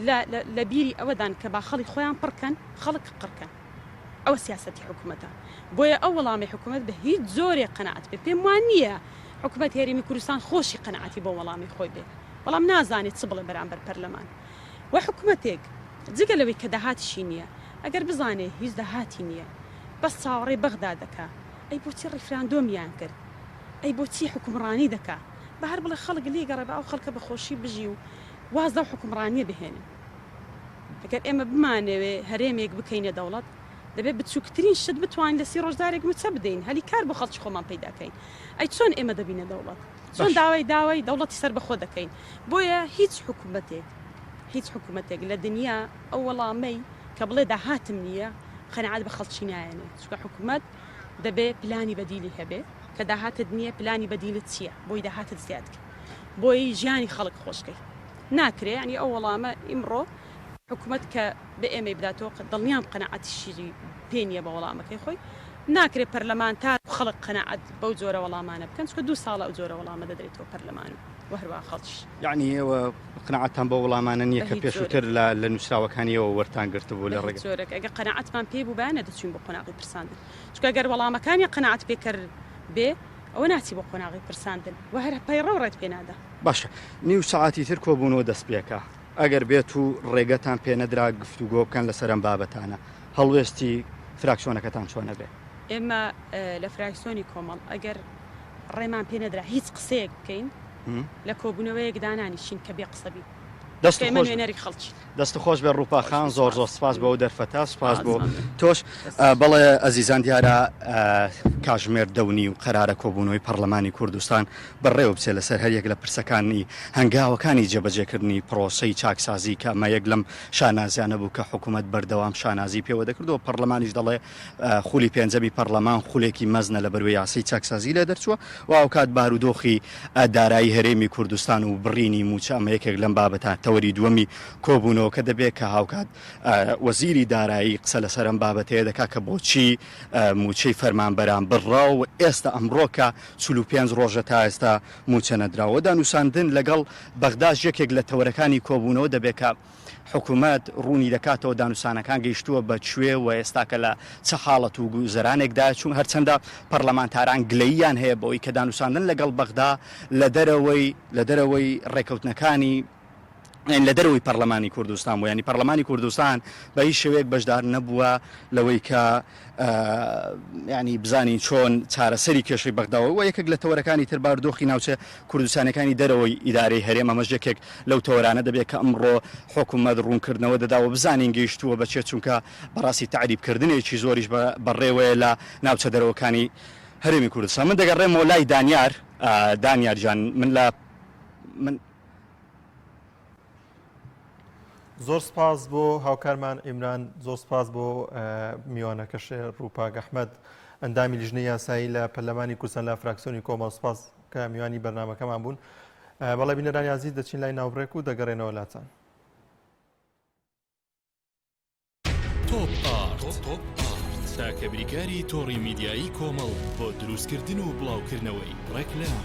لە لە بیری ئەوەدان کە باخەڵی خۆیان پڕکەن، خەڵک قڕکەن. ئەوە سیاسەتی حکومەتە. بۆیە ئەو وەڵامەی حکومەت بە هیچ جۆرێک قەناعەت پێ پێم وا نییە حکومەتی هەرێمی کوردستان خۆشی قەناعەتی بەو وەڵامەی خۆی بێ. بەڵام نازانێ چ بڵێ بەرامبەر پەرلەمان. وە حکومەتێک جگە لەوەی کە داهاتیشی نییە، ئەگەر بزانێ هیچ داهاتی نییە، بەس چاوەڕێی بەغدا دەکا، ئەی بۆچی ڕیفراندۆمیان کرد؟ ئەی بۆچی حوکمڕانی دەکا؟ با هەر بڵێ خەڵک لێگەڕێ با ئەو خەڵکە بە خۆشی بژی و واز لەو حوکمڕانییە بهێنن. ئەگەر ئێمە بمانەوێ هەرێمێک بکەینە دەوڵەت، دەبێ بچووکترین شت بتوانین لە سی ڕۆژ جارێک مووچە بدەین، هەلی کار بۆ خەڵکی خۆمان پەیدا کەین. ئەی چۆن ئێمە دەبینە دەوڵەت؟ چۆن داوای داوای دەوڵەتی سەربەخۆ دەکەین؟ بۆیە هیچ حکوومەتێک، هیچ حکوومەتێک لە دنیا ئەو وەڵامەی کە بڵێ داهاتم نییە، قەناعەت بە خەڵکی نایەنێ. چونکە حکوومەت دەبێ پلانی بەدیلی هەبێ، کە داهاتت نییە پلانی بەدیلت چییە بۆی داهاتت زیاد کەی؟ بۆی ژیانی خەڵک خۆش کەی؟ ناکرێ یانی ئەو وەڵامە ئیمڕۆ حکومەت کە بە ئێمەی بداتەوە دڵنیام قەناعەتیشی پێ نییە بە وەڵامەکەی خۆی ناکرێ پەرلەمانتار و خەڵک قەناعەت بەو جۆرە وەڵامانە بکەن چونکە دوو ساڵە ئەو جۆرە وەڵامە دەدرێتەوە پەرلەمان و هەروەها خەڵکیش. یەعنی ئێوە قەناعەتتان بەو وەڵامانە نییە کە پێشووتر لە لە نووسراوەکانی ئێوە وەرتان گرتبوو لە ڕێگە. بە هیچ جۆرێک ئەگەر قەناعەتمان پێی بووبایە نەدەچووین بۆ قۆناغی پرساندن چونکە گەر وەڵامەکانیان قەناعەت پێکەر بێ ئەوە ناچی بۆ قۆناغی پرساندن و هەر پەیڕەو ڕێت پێ نادا. باشە نیو سەعاتی تر کۆبوونەوە دەست پێکا ئەگەر بێت و ڕێگەتان پێ نەدرا گفتوگۆ بکەن لەسەر ئەم بابەتانە هەڵوێستی فراکسیۆنەکەتان چۆن ئەبێ؟ ئێمە لە فراکسیۆنی کۆمەڵ ئەگەر ڕێمان پێ نەدرا هیچ قسەیەک بکەین لە کۆبوونەوەیەک دانانیشین کە بێ قسە بین. دەست خۆش نوێنەری خەڵکین. دەست خۆش بێ ڕوپا خان زۆر زۆر سپاس بۆ ئەو دەرفەتە سپاس بۆ تۆش بەڵێ ئەزیزان دیارە کاژمێر دەونی و قەرارە کۆبوونەوەی پەرلەمانی کوردستان بەڕێوە بچێت لەسەر هەریەک لە پرسەکانی هەنگاوەکانی جێبەجێکردنی پرۆسەی چاکسازی کە ئەمە یەک لەم شانازیانە بوو کە حکوومەت بەردەوام شانازی پێوە دەکردەوە پەرلەمانیش دەڵێ خولی پێنجەمی پەڕلەمان خولێکی مەزنە لە بەروێ یاسای چاکسازی لێ دەرچووە و هاوکات بارودۆخی دارایی هەرێمی کوردستان و بڕینی مووچە ئەمە یەکێک لەم بابەتە تەوەری دووەمی کۆبوونەوەکە دەبێت کە هاوکات وەزیری دارایی قسە لەسەر ئەم بابەتەیە دەکات کە بۆچی مووچەی فەرمانبەران بڕا و ئێستا ئەمڕۆکە 45 ڕۆژە تا ئێستا مووچە نەدراوە دانوساندن لەگەڵ بەغداش یەکێک لە تەوەرەکانی کۆبوونەوە دەبێت کە حکومەت ڕوونی دەکاتەوە دانوسانەکان گەیشتووە بە کوێ و ئێستاکە لە چ حاڵەت و گوزەرانێکدایە، چون هەرچەندە پەرلەمانتاران گلەییان هەیە بەوەی کە دانوساندن لەگەڵ بەغدا لە دەرەوەی لە دەرەوەی ڕێکەوتنەکانی لە دەرەوەی پەرلەمانی کوردستان بوو ینی پەرلەمانی کوردستان بە هیچ شێوەیەک بەشدار نەبووە لەوەی کە یانی بزانین چۆن چارەسەری کێشەی بەغداوە و یەکێک لە تەوەرەکانی تر بارودۆخی ناوچە کوردستانەکانی دەرەوەی ئیدارەی هەرێم ئەمەش یەکێک لەو تەوەرانە دەبێت کە ئەمڕۆ حکوومەت ڕوونکردنەوە دەدا و بزانین گەیشتووە بە چێ چونکە بەڕاستی تەعریبکردنێکی زۆریش بەڕێوەیە لە ناوچە دەرەوەکانی هەرێمی کوردستان من دەگەڕێمەوە لای دانیار دانیار گیان من لە من زۆر سپاس بۆ هاوکارمان ئیمران زۆر سپاس بۆ میوانەکەشێ ڕووپاک ئەحمەد ئەندامی لیژنەی یاسایی لە پەرلەمانی کوردستان لە فراکسیۆنی کۆمەڵ سپاس کە میوانی بەرنمەکەمان بوون بەڵێ بینەرانی ئازیز دەچین لای ناوبڕێک و دەگەڕێنەوە لاتان. تۆپ ئارت تاکە بریکاری تۆڕی میدیایی کۆمەڵ بۆ دروستکردن و بڵاوکردنەوەی ڕێکلام.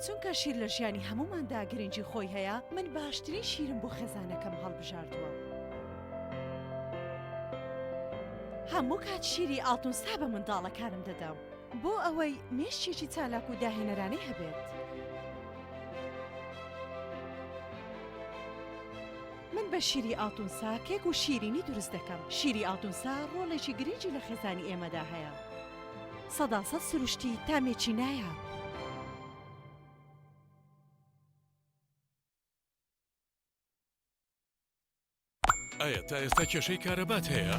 چونکە شیر لە ژیانی هەمووماندا گرنگی خۆی هەیە، من باشترین شیرم بۆ خێزانەکەم هەڵبژاردووە. هەموو کات شیری ئاڵتونسا بە منداڵەکانم دەدەم بۆ ئەوەی مێشکێکی چالاک و داهێنەرانەی هەبێت. من بە شیری ئاڵتونسا کێک و شیرینی دروست دەکەم، شیری ئاڵتونسا ڕۆڵێکی گرنگی لە خێزانی ئێمەدا هەیە. سەداسەد سروشتی تامێکی نایاب. ئایا تا ئێستا کێشەی کارەبات هەیە؟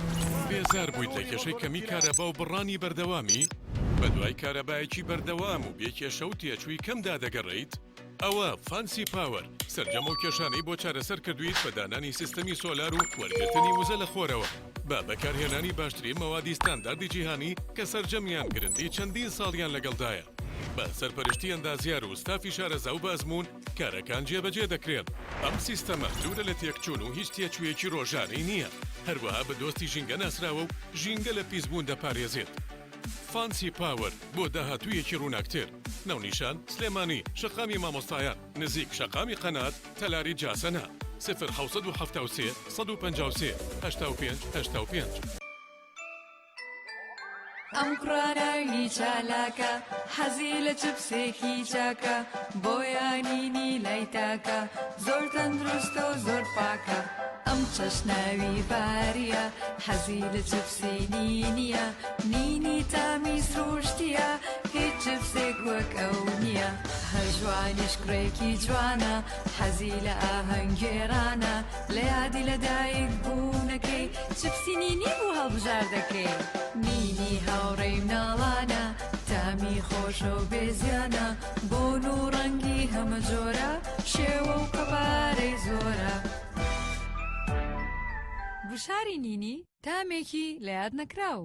بێزار بوویت لە کێشەی کەمی کارەبا و بڕانی بەردەوامی؟ بەدوای کارەبایەکی بەردەوام و بێ کێشە و تێچووی کەمدا دەگەڕێیت؟ ئەوە فانسی پاوەر سەرجەم ئەو کێشانەی بۆ چارەسەر کردوویت بە دانانی سیستەمی سۆلار و وەرگرتنی وزە لە خۆرەوە بە بەکارهێنانی باشترین مەوادی ستانداردی جیهانی کە سەرجەمیان گرنتی چەندین ساڵیان لەگەڵدایە بە سەرپەرشتی ئەندازیار و ستافی شارەزا و بە ئەزموون کارەکان جێبەجێ دەکرێن. ئەم سیستەمە دوورە لە تێکچوون و هیچ تێچوویەکی ڕۆژانەی نییە، هەروەها بە دۆستی ژینگە ناسراوە و ژینگە لە پیسبوون دەپارێزێت. فانسی پاوەر بۆ داهاتوویەکی ڕووناکتر. ناونیشان، سلێمانی، شەقامی مامۆستایان، نزیک شەقامی قەنات، تەلاری جاسەنە. سفر 773 153 85 85. ئەم کوڕە ناوی چالاکە حەزی لە چپسێکی چاکە بۆیە نینی لای تاکە زۆر تەندروستە و زۆر پاکە ئەم چەش ناوی باریە حەزی لە چپسی نینیە نینی تامی سروشتیە هیچ چپسێک وەک ئەو نییە هەژوانیش کوڕێکی جوانە حەزی لە ئاهەنگگێڕانە لە یادی لەدایک بوونەکەی چپسی نینی بوو هەڵبژاردەکەی. نینی هاوڕێی مناڵانە تامی خۆشە و بێ زیانە بۆن و ڕەنگی هەمە جۆرە شێوە و قەبارەی زۆرە. گوشاری نینی تامێکی لە یاد نەکراو.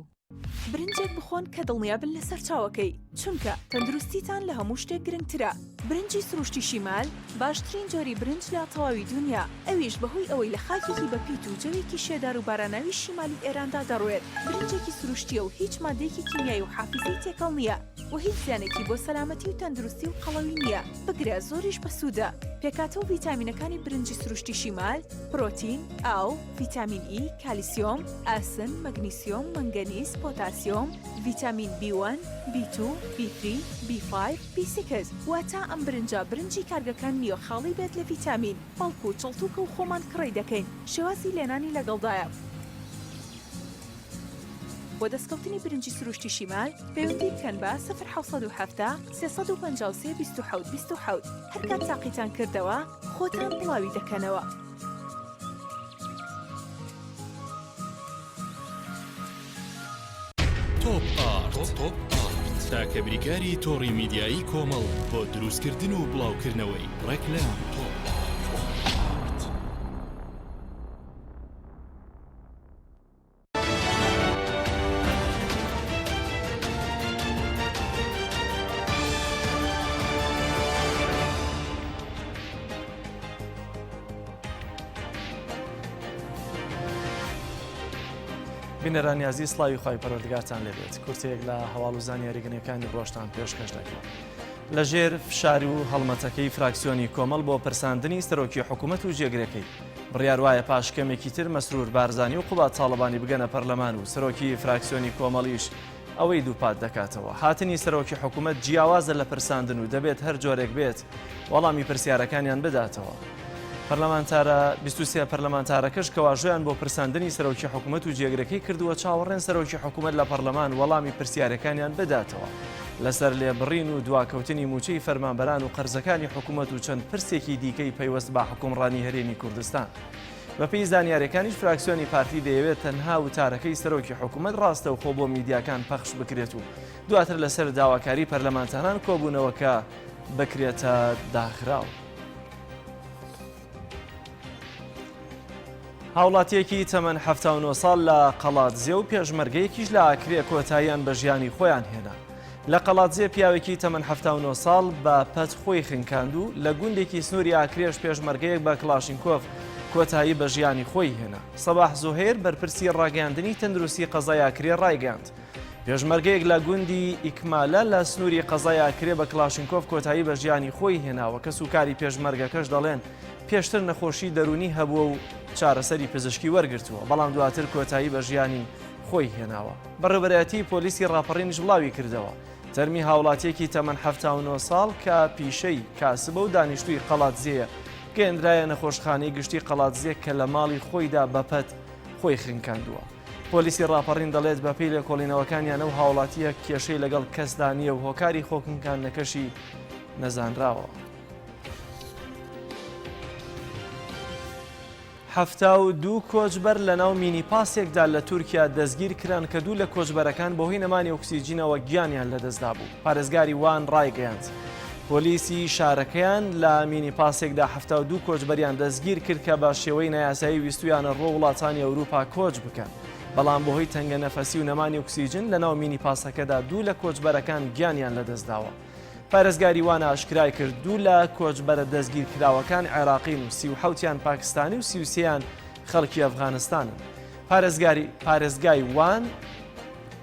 برنجێک بخۆن کە دڵنیابن لە سەرچاوەکەی، چونکە تەندروستیتان لە هەموو شتێک گرنگترە. برنجی سروشتی شیمال باشترین جۆری برنج لە تەواوی دونیا، ئەویش بەهۆی ئەوەی لە خاکێکی بەپیت و جەوێکی شێدار و باراناوی شیمالی ئێراندا دەڕوێت، برنجێکی سروشتییە و هیچ مادەیەکی کیمیایی و حافیزەی تێکەڵ نییە و هیچ زیانێکی بۆ سەلامەتی و تەندروستی و قەڵەوی نییە، بگرە زۆریش بەسوودە. پێکهاتە و ڤیتامینەکانی برنجی سروشتی شیمال، پرۆتین، ئاو، ڤیتامین ئی، کالیسیۆم، ئاسن، مەگنیسیۆم، مەنگەنیز، پۆتاسیۆم، ڤیتامین بی وەن، بی تو، بی ثری، بی فایڤ، بی سیکس، واتە ئەم برنجە برنجی کارگەکان نییە خاڵی بێت لە ڤیتامین، بەڵکو چڵتوکە و خۆمان کڕی دەکەین، شێوازی لێنانی لەگەڵدایە. بۆ دەستکەوتنی برنجی سروشتی شیمال پەیوەندی بکەن بە، سفر 770 353 27 27، هەرکات تاقیتان کردەوە خۆتان بڵاوی دەکەنەوە. تۆپ ئارت تاکە بریکاری تۆڕی میدیایی کۆمەڵ بۆ دروستکردن و بڵاوکردنەوەی ڕێکلام. تۆپ ئارت. بینەرانی ئازیز سڵاوی خوای پەروەردگارتان لێبێت کورتەیەک لە هەواڵ و زانیاری گرنگەکانی ڕۆژتان پێشکەش دەکەین. لەژێر فشار و هەڵمەتەکەی فراکسیۆنی کۆمەڵ بۆ پرساندنی سەرۆکی حکوومەت و جێگرەکەی بڕیار وایە پاش کەمێکی تر مەسرور بارزانی و قوباد تاڵەبانی بگەنە پەرلەمان و سەرۆکی فراکسیۆنی کۆمەڵیش ئەوەی دووپات دەکاتەوە هاتنی سەرۆکی حکوومەت جیاوازە لە پرساندن و دەبێت هەر جۆرێک بێت وەڵامی پرسیارەکانیان بداتەوە. پەرلەمانتارە 23 پەرلەمانتارەکەش کە واژۆیان بۆ پرساندنی سەرۆکی حکوومەت و جێگرەکەی کردووە چاوەڕێن سەرۆکی حکوومەت لە پەرلەمان وەڵامی پرسیارەکانیان بداتەوە لەسەر لێبڕین و دواکەوتنی مووچەی فەرمانبەران و قەرزەکانی حکوومەت و چەند پرسێکی دیکەی پەیوەست بە حکومڕانی هەرێمی کوردستان. بەپێی زانیاریەکانیش فراکسیۆنی پارتی دەیەوێت تەنها وتارەکەی سەرۆکی حکومەت ڕاستەوخۆ بۆ میدیاکان پەخش بکرێت و دواتر لەسەر داواکاری پەرلەمانتاران کۆبوونەوەکە بکرێتە داخراو. هاوڵاتیەکی تەمەن 79 ساڵ لە قەڵادزێ و پێشمەرگەیەکیش لە ئاکرێ کۆتاییان بە ژیانی خۆیان هێنا. لە قەڵادزێ پیاوێکی تەمەن 79 ساڵ بە پەت خۆی خنکاند و لە گوندێکی سنووری ئاکرێش پێشمەرگەیەک بە کڵاشینکۆف کۆتایی بە ژیانی خۆی هێنا. سەباح زوهێر بەرپرسی ڕاگەیاندنی تەندروستی قەزای ئاکرێ ڕایگەیاند، پێشمەرگەیەک لە گوندی ئیکمالە لە سنووری قەزای ئاکرێ بە کڵاشینکۆف کۆتایی بە ژیانی خۆی هێناوە، کەسوکاری پێشمەرگەکەش دەڵێن پێشتر نەخۆشی دەروونی هەبووە و چارەسەری پزیشکی وەرگرتووە، بەڵام دواتر کۆتایی بە ژیانی خۆی هێناوە. بەڕێوەبەرایەتیی پۆلیسی ڕاپەڕینیش بڵاوی کردەوە، تەرمی هاوڵاتییەکی تەمەن 79 ساڵ کە پیشەی کاسبە و دانیشتووی قەڵادزێیە. گەیەندرایە نەخۆشخانەی گشتی قەڵادزێ کە لە ماڵی خۆیدا بە پەت خۆی خنکاندووە. پۆلیسی ڕاپەڕین دەڵێت بەپێی لێکۆڵینەوەکانیان ئەو هاوڵاتییە کێشەی لەگەڵ کەسدا نییە و هۆکاری خۆخنکاندنەکەشی نەزانراوە. 72 کۆچبەر لەناو مینی پاسێکدا لە تورکیا دەستگیر کران کە دوو لە کۆچبەرەکان بەهۆی نەمانی ئۆکسیجینەوە گیانیان لەدەستدابوو. پارێزگاری وان ڕایگەیاند، پۆلیسی شارەکەیان لە مینی پاسێکدا 72 کۆچبەریان دەستگیر کرد کە بە شێوەی نایاسایی ویستویانە ڕووە وڵاتانی ئەوروپا کۆچ بکەن، بەڵام بەهۆی تەنگەنەفەسی و نەمانی ئۆکسیجن لەناو مینی پاسەکەدا دوو لە کۆچبەرەکان گیانیان لەدەستداوە. پارێزگاری وان ئاشکرای کرد، دوو لە کۆچبەرە دەستگیرکراوەکان عێراقین و 37 یان پاکستانی و 33 یان خەڵکی ئەفغانستانن. پارێزگاری پارێزگای وان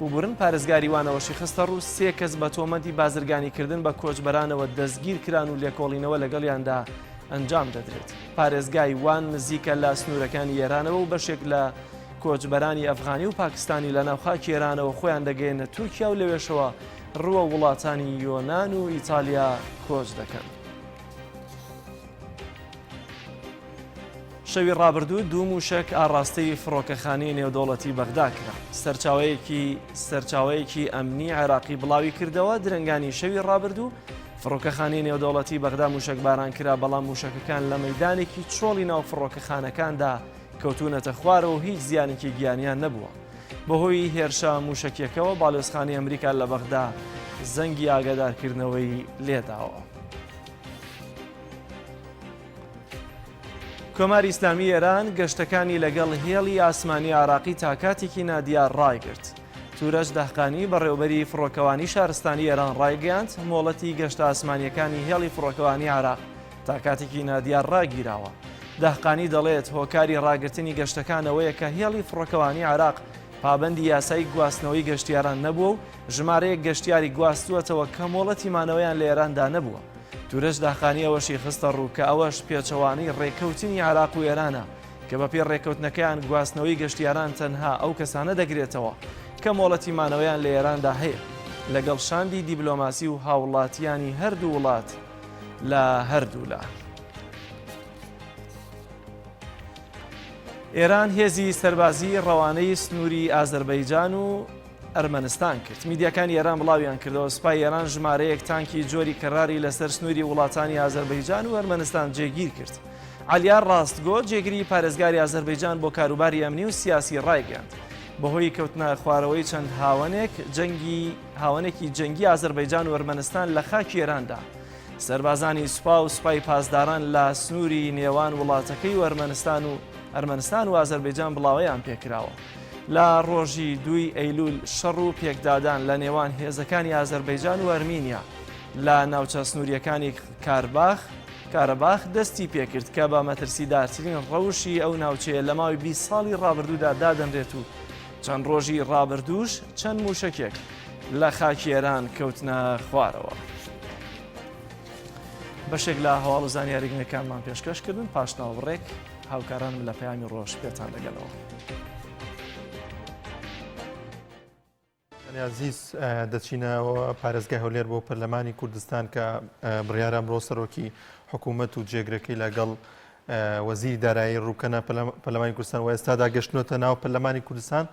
ببورن پارێزگاری وان ئەوەشی خستەڕوو، سێ کەس بە تۆمەتی بازرگانیکردن بە کۆچبەرانەوە دەستگیرکران و لێکۆڵینەوە لەگەڵیاندا ئەنجام دەدرێت. پارێزگای وان نزیکە لە سنوورەکانی ئێرانەوە و بەشێک لە کۆچبەرانی ئەفغانی و پاکستانی لە ناو خاکی ئێرانەوە خۆیان دەگەیەنە تورکیا و لەوێشەوە ڕووە وڵاتانی یۆنان و ئیتالیا کۆچ دەکەن. شەوی ڕابردوو دوو مووشەک ئاڕاستەی فڕۆکەخانەی نێودەوڵەتی بەغدا کرا. سەرچاوەیەکی سەرچاوەیەکی ئەمنی عێراقی بڵاوی کردەوە، درەنگانی شەوی ڕابردوو فڕۆکەخانەی نێودەوڵەتی بەغدا مووشەکباران کرا، بەڵام مووشەکەکان لە مەیدانێکی چۆڵی ناو فڕۆکەخانەکاندا کەوتوونەتە خوارەوە و هیچ زیانێکی گیانیان نەبووە. بەهۆی هێرشە مووشەکیەکەوە باڵیۆزخانەی ئەمریکا لە بەغدا زەنگی ئاگادارکردنەوەی لێداوە. کۆماری ئیسلامی ئێران گەشتەکانی لەگەڵ هێڵی ئاسمانی عراقی تا کاتێکی نادیار ڕایگرت. تورەج دەهقانی بەڕێوبەری فڕۆکەوانی شارستانی ئێران ڕایگەیاند مۆڵەتی گەشتە ئاسمانیەکانی هێڵی فڕۆکەوانی عراق تا کاتێکی نادیار ڕاگیراوە. دەهقانی دەڵێت هۆکاری ڕاگرتنی گەشتەکان ئەوەیە کە هێڵی فڕۆکەوانی عراق پابەندی یاسای گواستنەوەی گەشتیاران نەبووە و ژمارەیەک گەشتیاری گواستووەتەوە کە مۆڵەتی مانەوەیان لە ئێراندا نەبووە. تورەج داخانی ئەوەشی خستە ڕوو کە ئەوەش پێچەوانەی ڕێککەوتنی عێراق و ئێرانە کە بەپێی ڕێککەوتنەکەیان گواستنەوەی گەشتیاران تەنها ئەو کەسانە دەگرێتەوە کە مۆڵەتی مانەوەیان لە ئێراندا هەیە لەگەڵ شاندی دیبلۆماسی و هاوڵاتیانی هەردوو وڵات لە هەردوولا. ئێران هێزی سەربازی ڕەوانەی سنووری ئازەربەیجان و ئەرمەنستان کرد. میدیاکانی ئێران بڵاویان کردەوە، سوپای ئێران ژمارەیەک تانکی جۆری کەراری لەسەر سنووری وڵاتانی ئازەربەیجان و ئەرمەنستان جێگیر کرد. عەلیار ڕاستگۆ، جێگری پارێزگاری ئازەربەیجان بۆ کاروباری ئەمنی و سیاسی ڕایگەیاند، بەهۆی کەوتنە خوارەوەی چەند هاوەنێک جەنگی هاوەنێکی جەنگی ئازەربەیجان و ئەرمەنستان لە خاکی ئێراندا، سەربازانی سوپا و سوپای پاسداران لە سنووری نێوان وڵاتەکەی و ئەرمەنستان و ئەرمەنستان و ئازەربەیجان بڵاوەیان پێکراوە. لە ڕۆژی دووی ئەیلول شەڕ و پێکدادان لە نێوان هێزەکانی ئازەربەیجان و ئەرمینیا لە ناوچە سنووریەکانی کارباخ کارەباخ دەستی پێکرد کە بە مەترسیدارترین ڕەوشی ئەو ناوچەیە لە ماوەی 20 ساڵی ڕابردوودا دادەنرێت و چەند ڕۆژی ڕابردووش چەند موشەکێک لە خاکی ئێران کەوتنە خوارەوە. بەشێک لە هەواڵ و زانیاری گرنگەکانمان پێشکەش کردن پاش ناوبڕێک هاوکارانم لە پەیامی ڕۆژ پێتان دەگەنەوە. ئازیز دەچینەوە پارێزگای هەولێر بۆ پەرلەمانی کوردستان کە بڕیارە ئەمڕۆ سەرۆکی حکوومەت و جێگرەکەی لەگەڵ وەزیری دارایی ڕووکەنە پەرلەمانی کوردستان و ئێستادا گەشتنەتە ناو پەرلەمانی کوردستان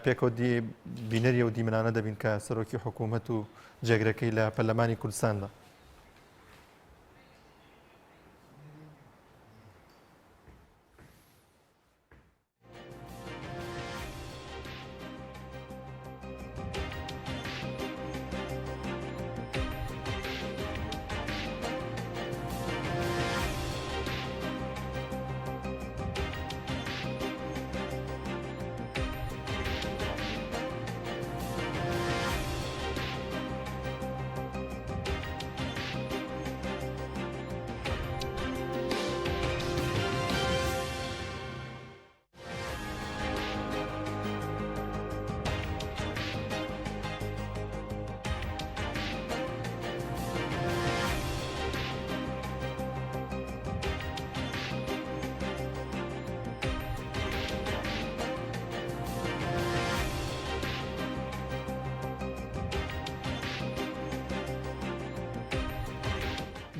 پێکەوە بینەری ئەو دیمەنانە دەبین کە سەرۆکی حکوومەت و جێگرەکەی لە پەرلەمانی کوردستاندا.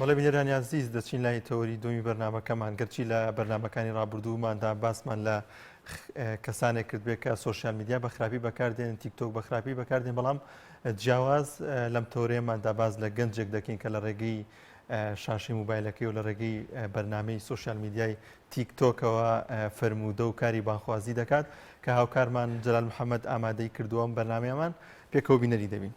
بەڵێ بینەرانی ئازیز دەچین لای تەوەری دووەمی بەرنامەکەمان گەرچی لە بەرنامەکانی ڕابردووماندا باسمان لە کەسانێک کرد بێ کە سۆشیال میدیا بە خراپی بەکاردێن تیکتۆک بە خراپی بەکاردێن بەڵام جیاواز لەم تەورەیەماندا باس لە گەنجێک دەکەین کە لە ڕێگەی شاشەی موبایلەکەی و لە ڕێگەی بەرنامەی سۆشیال میدیای تیک تۆکەوە فەرموودە و کاری بانخوازی دەکات کە هاوکارمان جەلال محەممەد ئامادەی کردووە ئەم بەرنامەیەمان پێکەوە بینەری دەبین.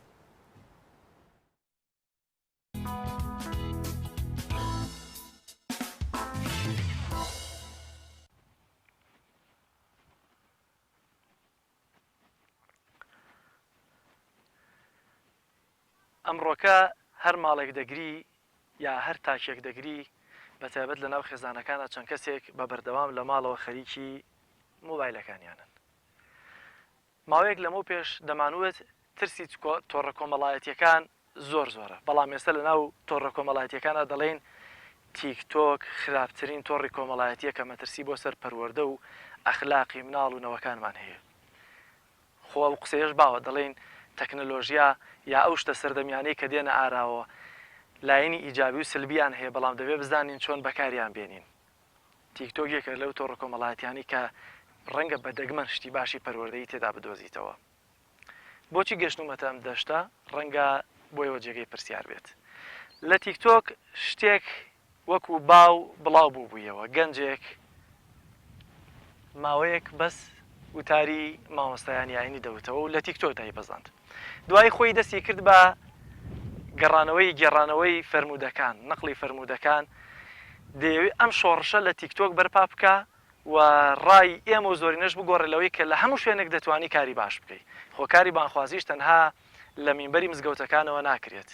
ئەمڕۆکە هەر ماڵێک دەگری یا هەر تاکێک دەگری بە تایبەت لە ناو خێزانەکانا چەند کەسێک بە بەردەوام لە ماڵەوە خەریکی مۆبایلەکانیانن. ماوەیەک لەمەو پێش دەمانوت ترسی تۆڕە کۆمەڵایەتیەکان زۆر زۆرە بەڵام ئێستا لە ناو تۆڕە کۆمەڵایەتیەکانا دەڵێین تیک تۆک خراپترین تۆڕی کۆمەڵایەتیە کە مەترسی بۆ سەر پەروەردە و ئەخلاقی مناڵ و نەوەکانمان هەیە. خۆ ئەو قسەیەش باوە دەڵێین تەکنەلۆژیا یا ئەو شتە سەردەمیانەی کە دێنە ئاراوە لایەنی ئیجابی و سلبیان هەیە بەڵام دەبێ بزانین چۆن بەکاریان بێنین. تیک تۆک یەکێکە لەو تۆڕە کۆمەڵایەتیانەی کە ڕەنگە بە دەگمەن شتی باشی پەروەردەیی تێدا بدۆزیتەوە. بۆچی گەشتوومەتە ئەم دەشتە ڕەنگە بۆ ئێوە جێگەی پرسیار بێت. لە تیک تۆک شتێک وەکو باو بڵاو بووبوویەوە، گەنجێک ماوەیەک بەس وتاری مامۆستایانی ئاینی دەوتەوە و لە تیکتۆک دایبەزاند. دوایی خۆی دەستی کرد بە گەڕانەوەی گێڕانەوەی فەرموودەکان، نەقڵی فەرموودەکان، دەیەوێت ئەم شۆڕشە لە تیکتۆک بەرپا بکا و ڕای ئێمە و زۆرینەش بگۆڕێ لەوەی کە لە هەموو شوێنێک دەتوانی کاری باش بکەی. خۆ کاری بانگخوازیش تەنها لە مینبەری مزگەوتەکانەوە ناکرێت،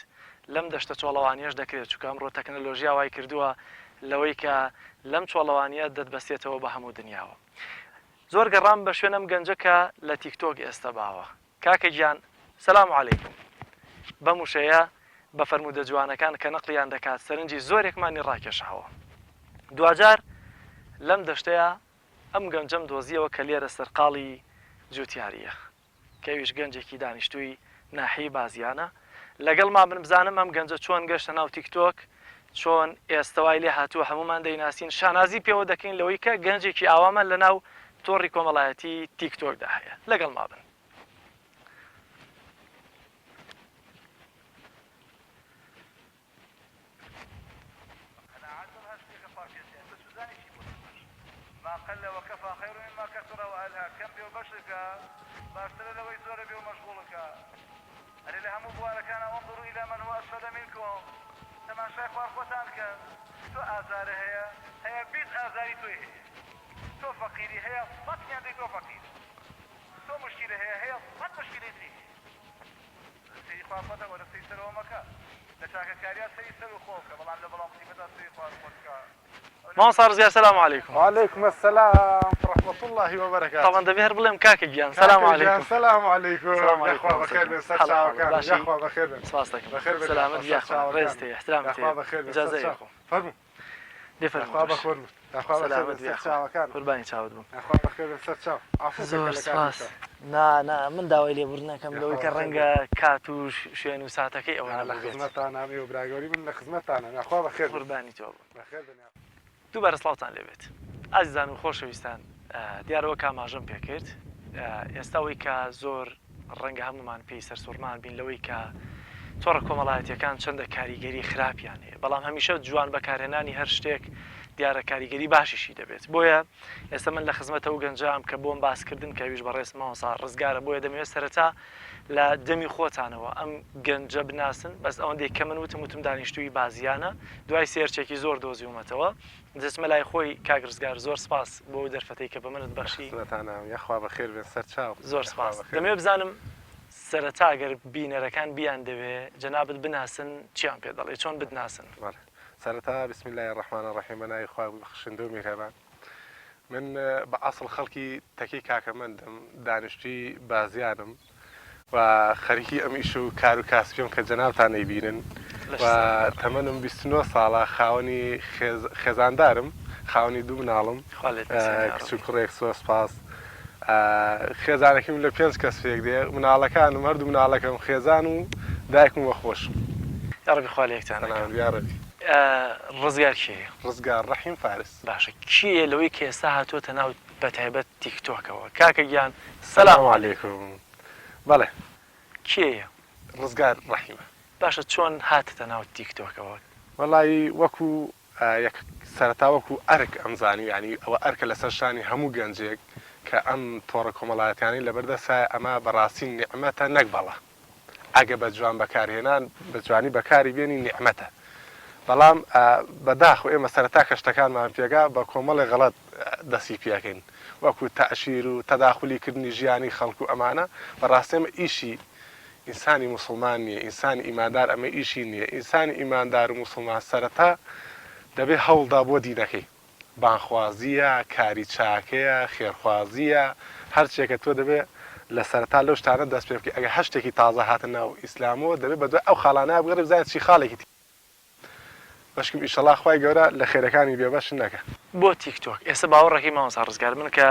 لەم دەشتە چۆڵەوانییەش دەکرێت، چونکە ئەمڕۆ تەکنەلۆژیا وای کردووە لەوەی کە لەم چۆڵەوانییە دەتبەستێتەوە بە هەموو دنیاوە. زۆر گەڕام بە شوێن ئەم گەنجە کە لە تیکتۆک ئێستە باوە. کاکە گیان سلام علیکم. بەم وشەیە بە فەرموودە جوانەکان کە نەقڵیان دەکات سەرنجی زۆرێکمانی ڕاکێشاوە. دواجار لەم دەشتەیا ئەم گەنجەم دۆزیەوە کە لێرە سەرقاڵی جوتیارییە. کە ئەویش گەنجێکی دانیشتووی ناحیەی بازیانە. لەگەڵما بن بزانم ئەم گەنجە چۆن گەشتە ناو تیکتۆک، چۆن ئێستە وای لێ هاتووە هەموومان دەیناسین، شانازی پێوە دەکەین لەوەی کە گەنجێکی ئاوامان لەناو تۆڕی کۆمەڵایەتی تیکتۆکدا هەیە. لەگەڵما بن. قەناعەت بم هەر شتێکە خوا پێت دێت بە چوزانی چی بۆ دەبەخشێ ما قل وکفی خیر مما کثر وألهی کەم بێ و بەشکە باشترە لەوەی زۆرە بێ و مەشغوڵکە ئەرێ لە هەموو بوارەکانا انظروا الی من هو اسفل منکم تەماشای خوار خۆتان بکەن تۆ ئازارە هەیە هەیە 20 ئازاری تۆی هەیە تۆ فەقیری هەیە سەد هێندەی تۆ فەقیرە تۆ موشکیلە هەیە هەیە سەد موشکیلەی تری هەیە. سەیری خوار خۆت وەرە سەیری سەرەوە مەکە لە چاکەکاریا سەیری سەرو خۆ بکە بەڵام لە بەڵا موسیبەتا سەیری خوار خۆت بکە ئەو مامۆستا ڕزگار سلام علیکم. وعلیکم السلام ورحمة اللە وبرکاته. تەبعەن دەبێ هەر بڵێم کاکە گیان سلام کاکە گیان علیکم. سلام علیکم سلام علیکم یاخوا مامۆستا بەخێر گیان بێن سەر حاڵ ئەحواڵت چاوەکانم باشی یاخوا بەخێر بێن سپاست دەکەم بەخێر بێن سەلامەت یاخوا بی سەر یاخوا چاوەکانم ڕێزت هەیە احترامت یاخوا هەیە بەخێر بێن سەر ئیجازەی چاو خۆم فەرموو دێ فەرموو یاخوا تۆش بەخۆر بن یاخوا بەخێر سەلامەت بێن بی سەر یاخوا چاوەکانم قوربانی چاوت بم. یاخوا بەخێر بێن سەر چاو عەفوو کە زۆر کە لە کاتی سپاس شا. نا نا من داوای لێبوردن ئەکەم یاخوا لەوەی کە بەخێر بێن. ڕەنگە کات و شوێن و ساتەکەی ئەوە نا لە نەبووبێت. خزمەتتانام ئێوە برا گەورەی من لە خزمەتتانام یاخوا بەخێر بێن. قوربانی تۆ بم. بەخێر بێن یاخوا. دووبارە سڵاوتان لێبێت ئازیزان و خۆشەویستان دیارە وەک ئاماژەم پێکرد ئێستا ئەوەی کە زۆر ڕەنگە هەموومان پێی سەرسوڕمان بین لەوەی کە تۆڕە کۆمەڵایەتیەکان چەندە کاریگەری خراپیان هەیە بەڵام هەمیشە جوان بەکارهێنانی هەر شتێک دیارە کاریگەری باشیشی دەبێت بۆیە ئێستا من لە خزمەت ئەو گەنجام کە بۆم باسکردن کە ئەویش بەڕێز مامۆستا ڕزگارە بۆیە دەمەوێت سەرەتا لە دەمی خۆتانەوە ئەم گەنجە بناسن بەس ئەوەندەی کە من وتم وتم دانیشتووی بازیانە دوای سێرچێکی زۆر دۆزیومەتەوە دەچمە لای خۆی کاک ڕزگار زۆر سپاس بۆ ئەو دەرفەتەی کە بە منت لە بەخشی. خزمەتانام یاخوا بەخێر بێن سەرچاو زۆر یاخوا سپاس بەخێر دەمەوێت بێن. بزانم سەرەتا گەر بینەرەکان بیاندەوێ جەنابت بناسن چیان پێ دەڵێی چۆن بتناسن؟ بەڵێ سەرەتا بسم اللە الرحمن الرحیم بە ناوی خوای بەخشندە و میهرەبان من بە ئەسڵ خەڵکی تەکیەی کاکەمەندم، دانیشتووی بازیانم و خەریکی ئەم ئیش و کار و کاسپیەم کە جەنابتان ئەیبینن و تەمەنم 29 ساڵە، خاوەنی خێزاندارم، خاوەنی دوو مناڵم، کچ و کوڕێک زۆر سوپاس. خێزانەکەم لە پێنج کەس پێک دێ، مناڵەکانم هەردوو مناڵەکەم، خێزان و دایکم و خۆشم. یاڕەبی خوا لە یەکتان نەکا. یاڕەبی. ڕزگار کێیە؟ ڕزگار ڕەحیم فارس. باشە کێیە لەوەی کە ئێستا هاتووەتە ناو بەتایبەت تیک تۆکەوە؟ کاکە گیان سلام علیکم. بەڵێ. کێیە؟ ڕزگار ڕەحیمە. باشە چۆن هاتتە ناو تیک تۆکەوە؟ وەڵایی وەکو یەک سەرەتا وەکو ئەرک ئەمزانی یانی ئەوە ئەرکە لەسەر شانی هەموو گەنجێک کە ئەم تۆڕە کۆمەڵایەتیانەی لەبەردەستایە ئەمە بەڕاستی نیعمەتە نەک بەڵا ئەگە بە جوان بەکارهێنان بە جوانی بەکاری بێنی نیعمەتە بەڵام بەداخەوە ئێمە سەرەتا کە شتەکانمان پێگا بە کۆمەڵێ غەڵەت دەستی پێکەین وەکو تەئشیر و تەداخولی کردنی ژیانی خەڵک و ئەمانە بەڕاستی ئەمە ئیشی ئینسانی موسڵمان نیە ئینسانی ئیماندار ئەمە ئیشی نیە ئینسانی ئیماندار و موسڵمان سەرەتا دەبێ هەوڵدا بۆ دینەکەی بانگخوازیە کاری چاکەیە خێرخوازیە هەرچێکە تۆ دەبێ لە سەرەتا لەو شتانە دەست پێ بکەی ئەگەر هەر شتێکی تازە هاتە ناو ئیسلامەوە دەبێ بەدوای ئەو خاڵانەیا بگەڕێی بزانی چی خاڵێکی بەشکم ئیشەڵا خوای گەورە لە خێرەکانی بێ بەشت نەکا. بۆ تیک تۆک ئێستا باوەڕەکەی مامۆستا ڕزگار من کە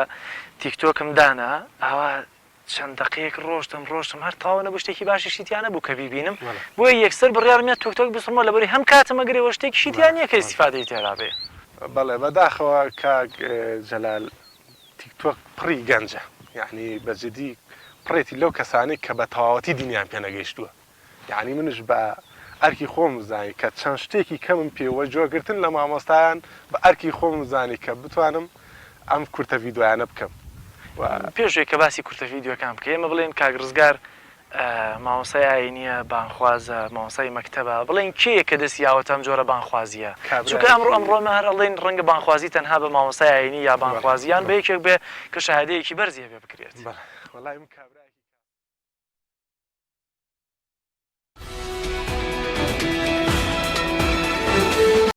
تیک تۆکم دانا ئاوا چەند دەقەیەک ڕۆشتم ڕۆشتم هەر تەواو نەبوو شتێکی باشیشی تیا نەبوو کە بیبینم بۆیە یەکسەر بڕیارم یا تۆک تۆک بسڕمەوە لەبەری هەم کاتم ئەگرێ وە شتێکیشی تیا نییە کە ئیستیفادەی تێدا بێ. بەڵێ بەداخەوە کاک جەلال تیک تۆک پڕی گەنجە یەعنی بە جدی پڕێتی لەو کەسانەی کە بە تەواوەتی دینیان پێ نەگەیشتووە یەعنی منش بە ئەرکی خۆمم زانی کە چەند شتێکی کەمم پێ وە گوێگرتن لە مامۆستایان بە ئەرکی خۆمم زانی کە بتوانم ئەم کورتە ڤیدۆیانە بکەم و. پێش ئەوەی کە باسی کورتە ڤیدیۆکان بکەی ئێمە بڵێین کاک ڕزگار مامۆستای ئاینیە بانگخوازە مامۆستای مەکتەبە بڵێین کێیە کە دەستی یاوەتە ئەم جۆرە بانگخوازیە چونکە ئەمڕۆ کابرایەکی. ئەمڕۆ ئێمە هەر ئەڵێین ڕەنگە بانگخوازی تەنها بە مامۆستای ئاینی یا بەڵێ بانگخوازی یان بە بەڵێ. یەکێک بێ کە شەهادەیەکی بەرزی هەبێ بکرێت. بەڵێ وەڵای من کابرایەکی.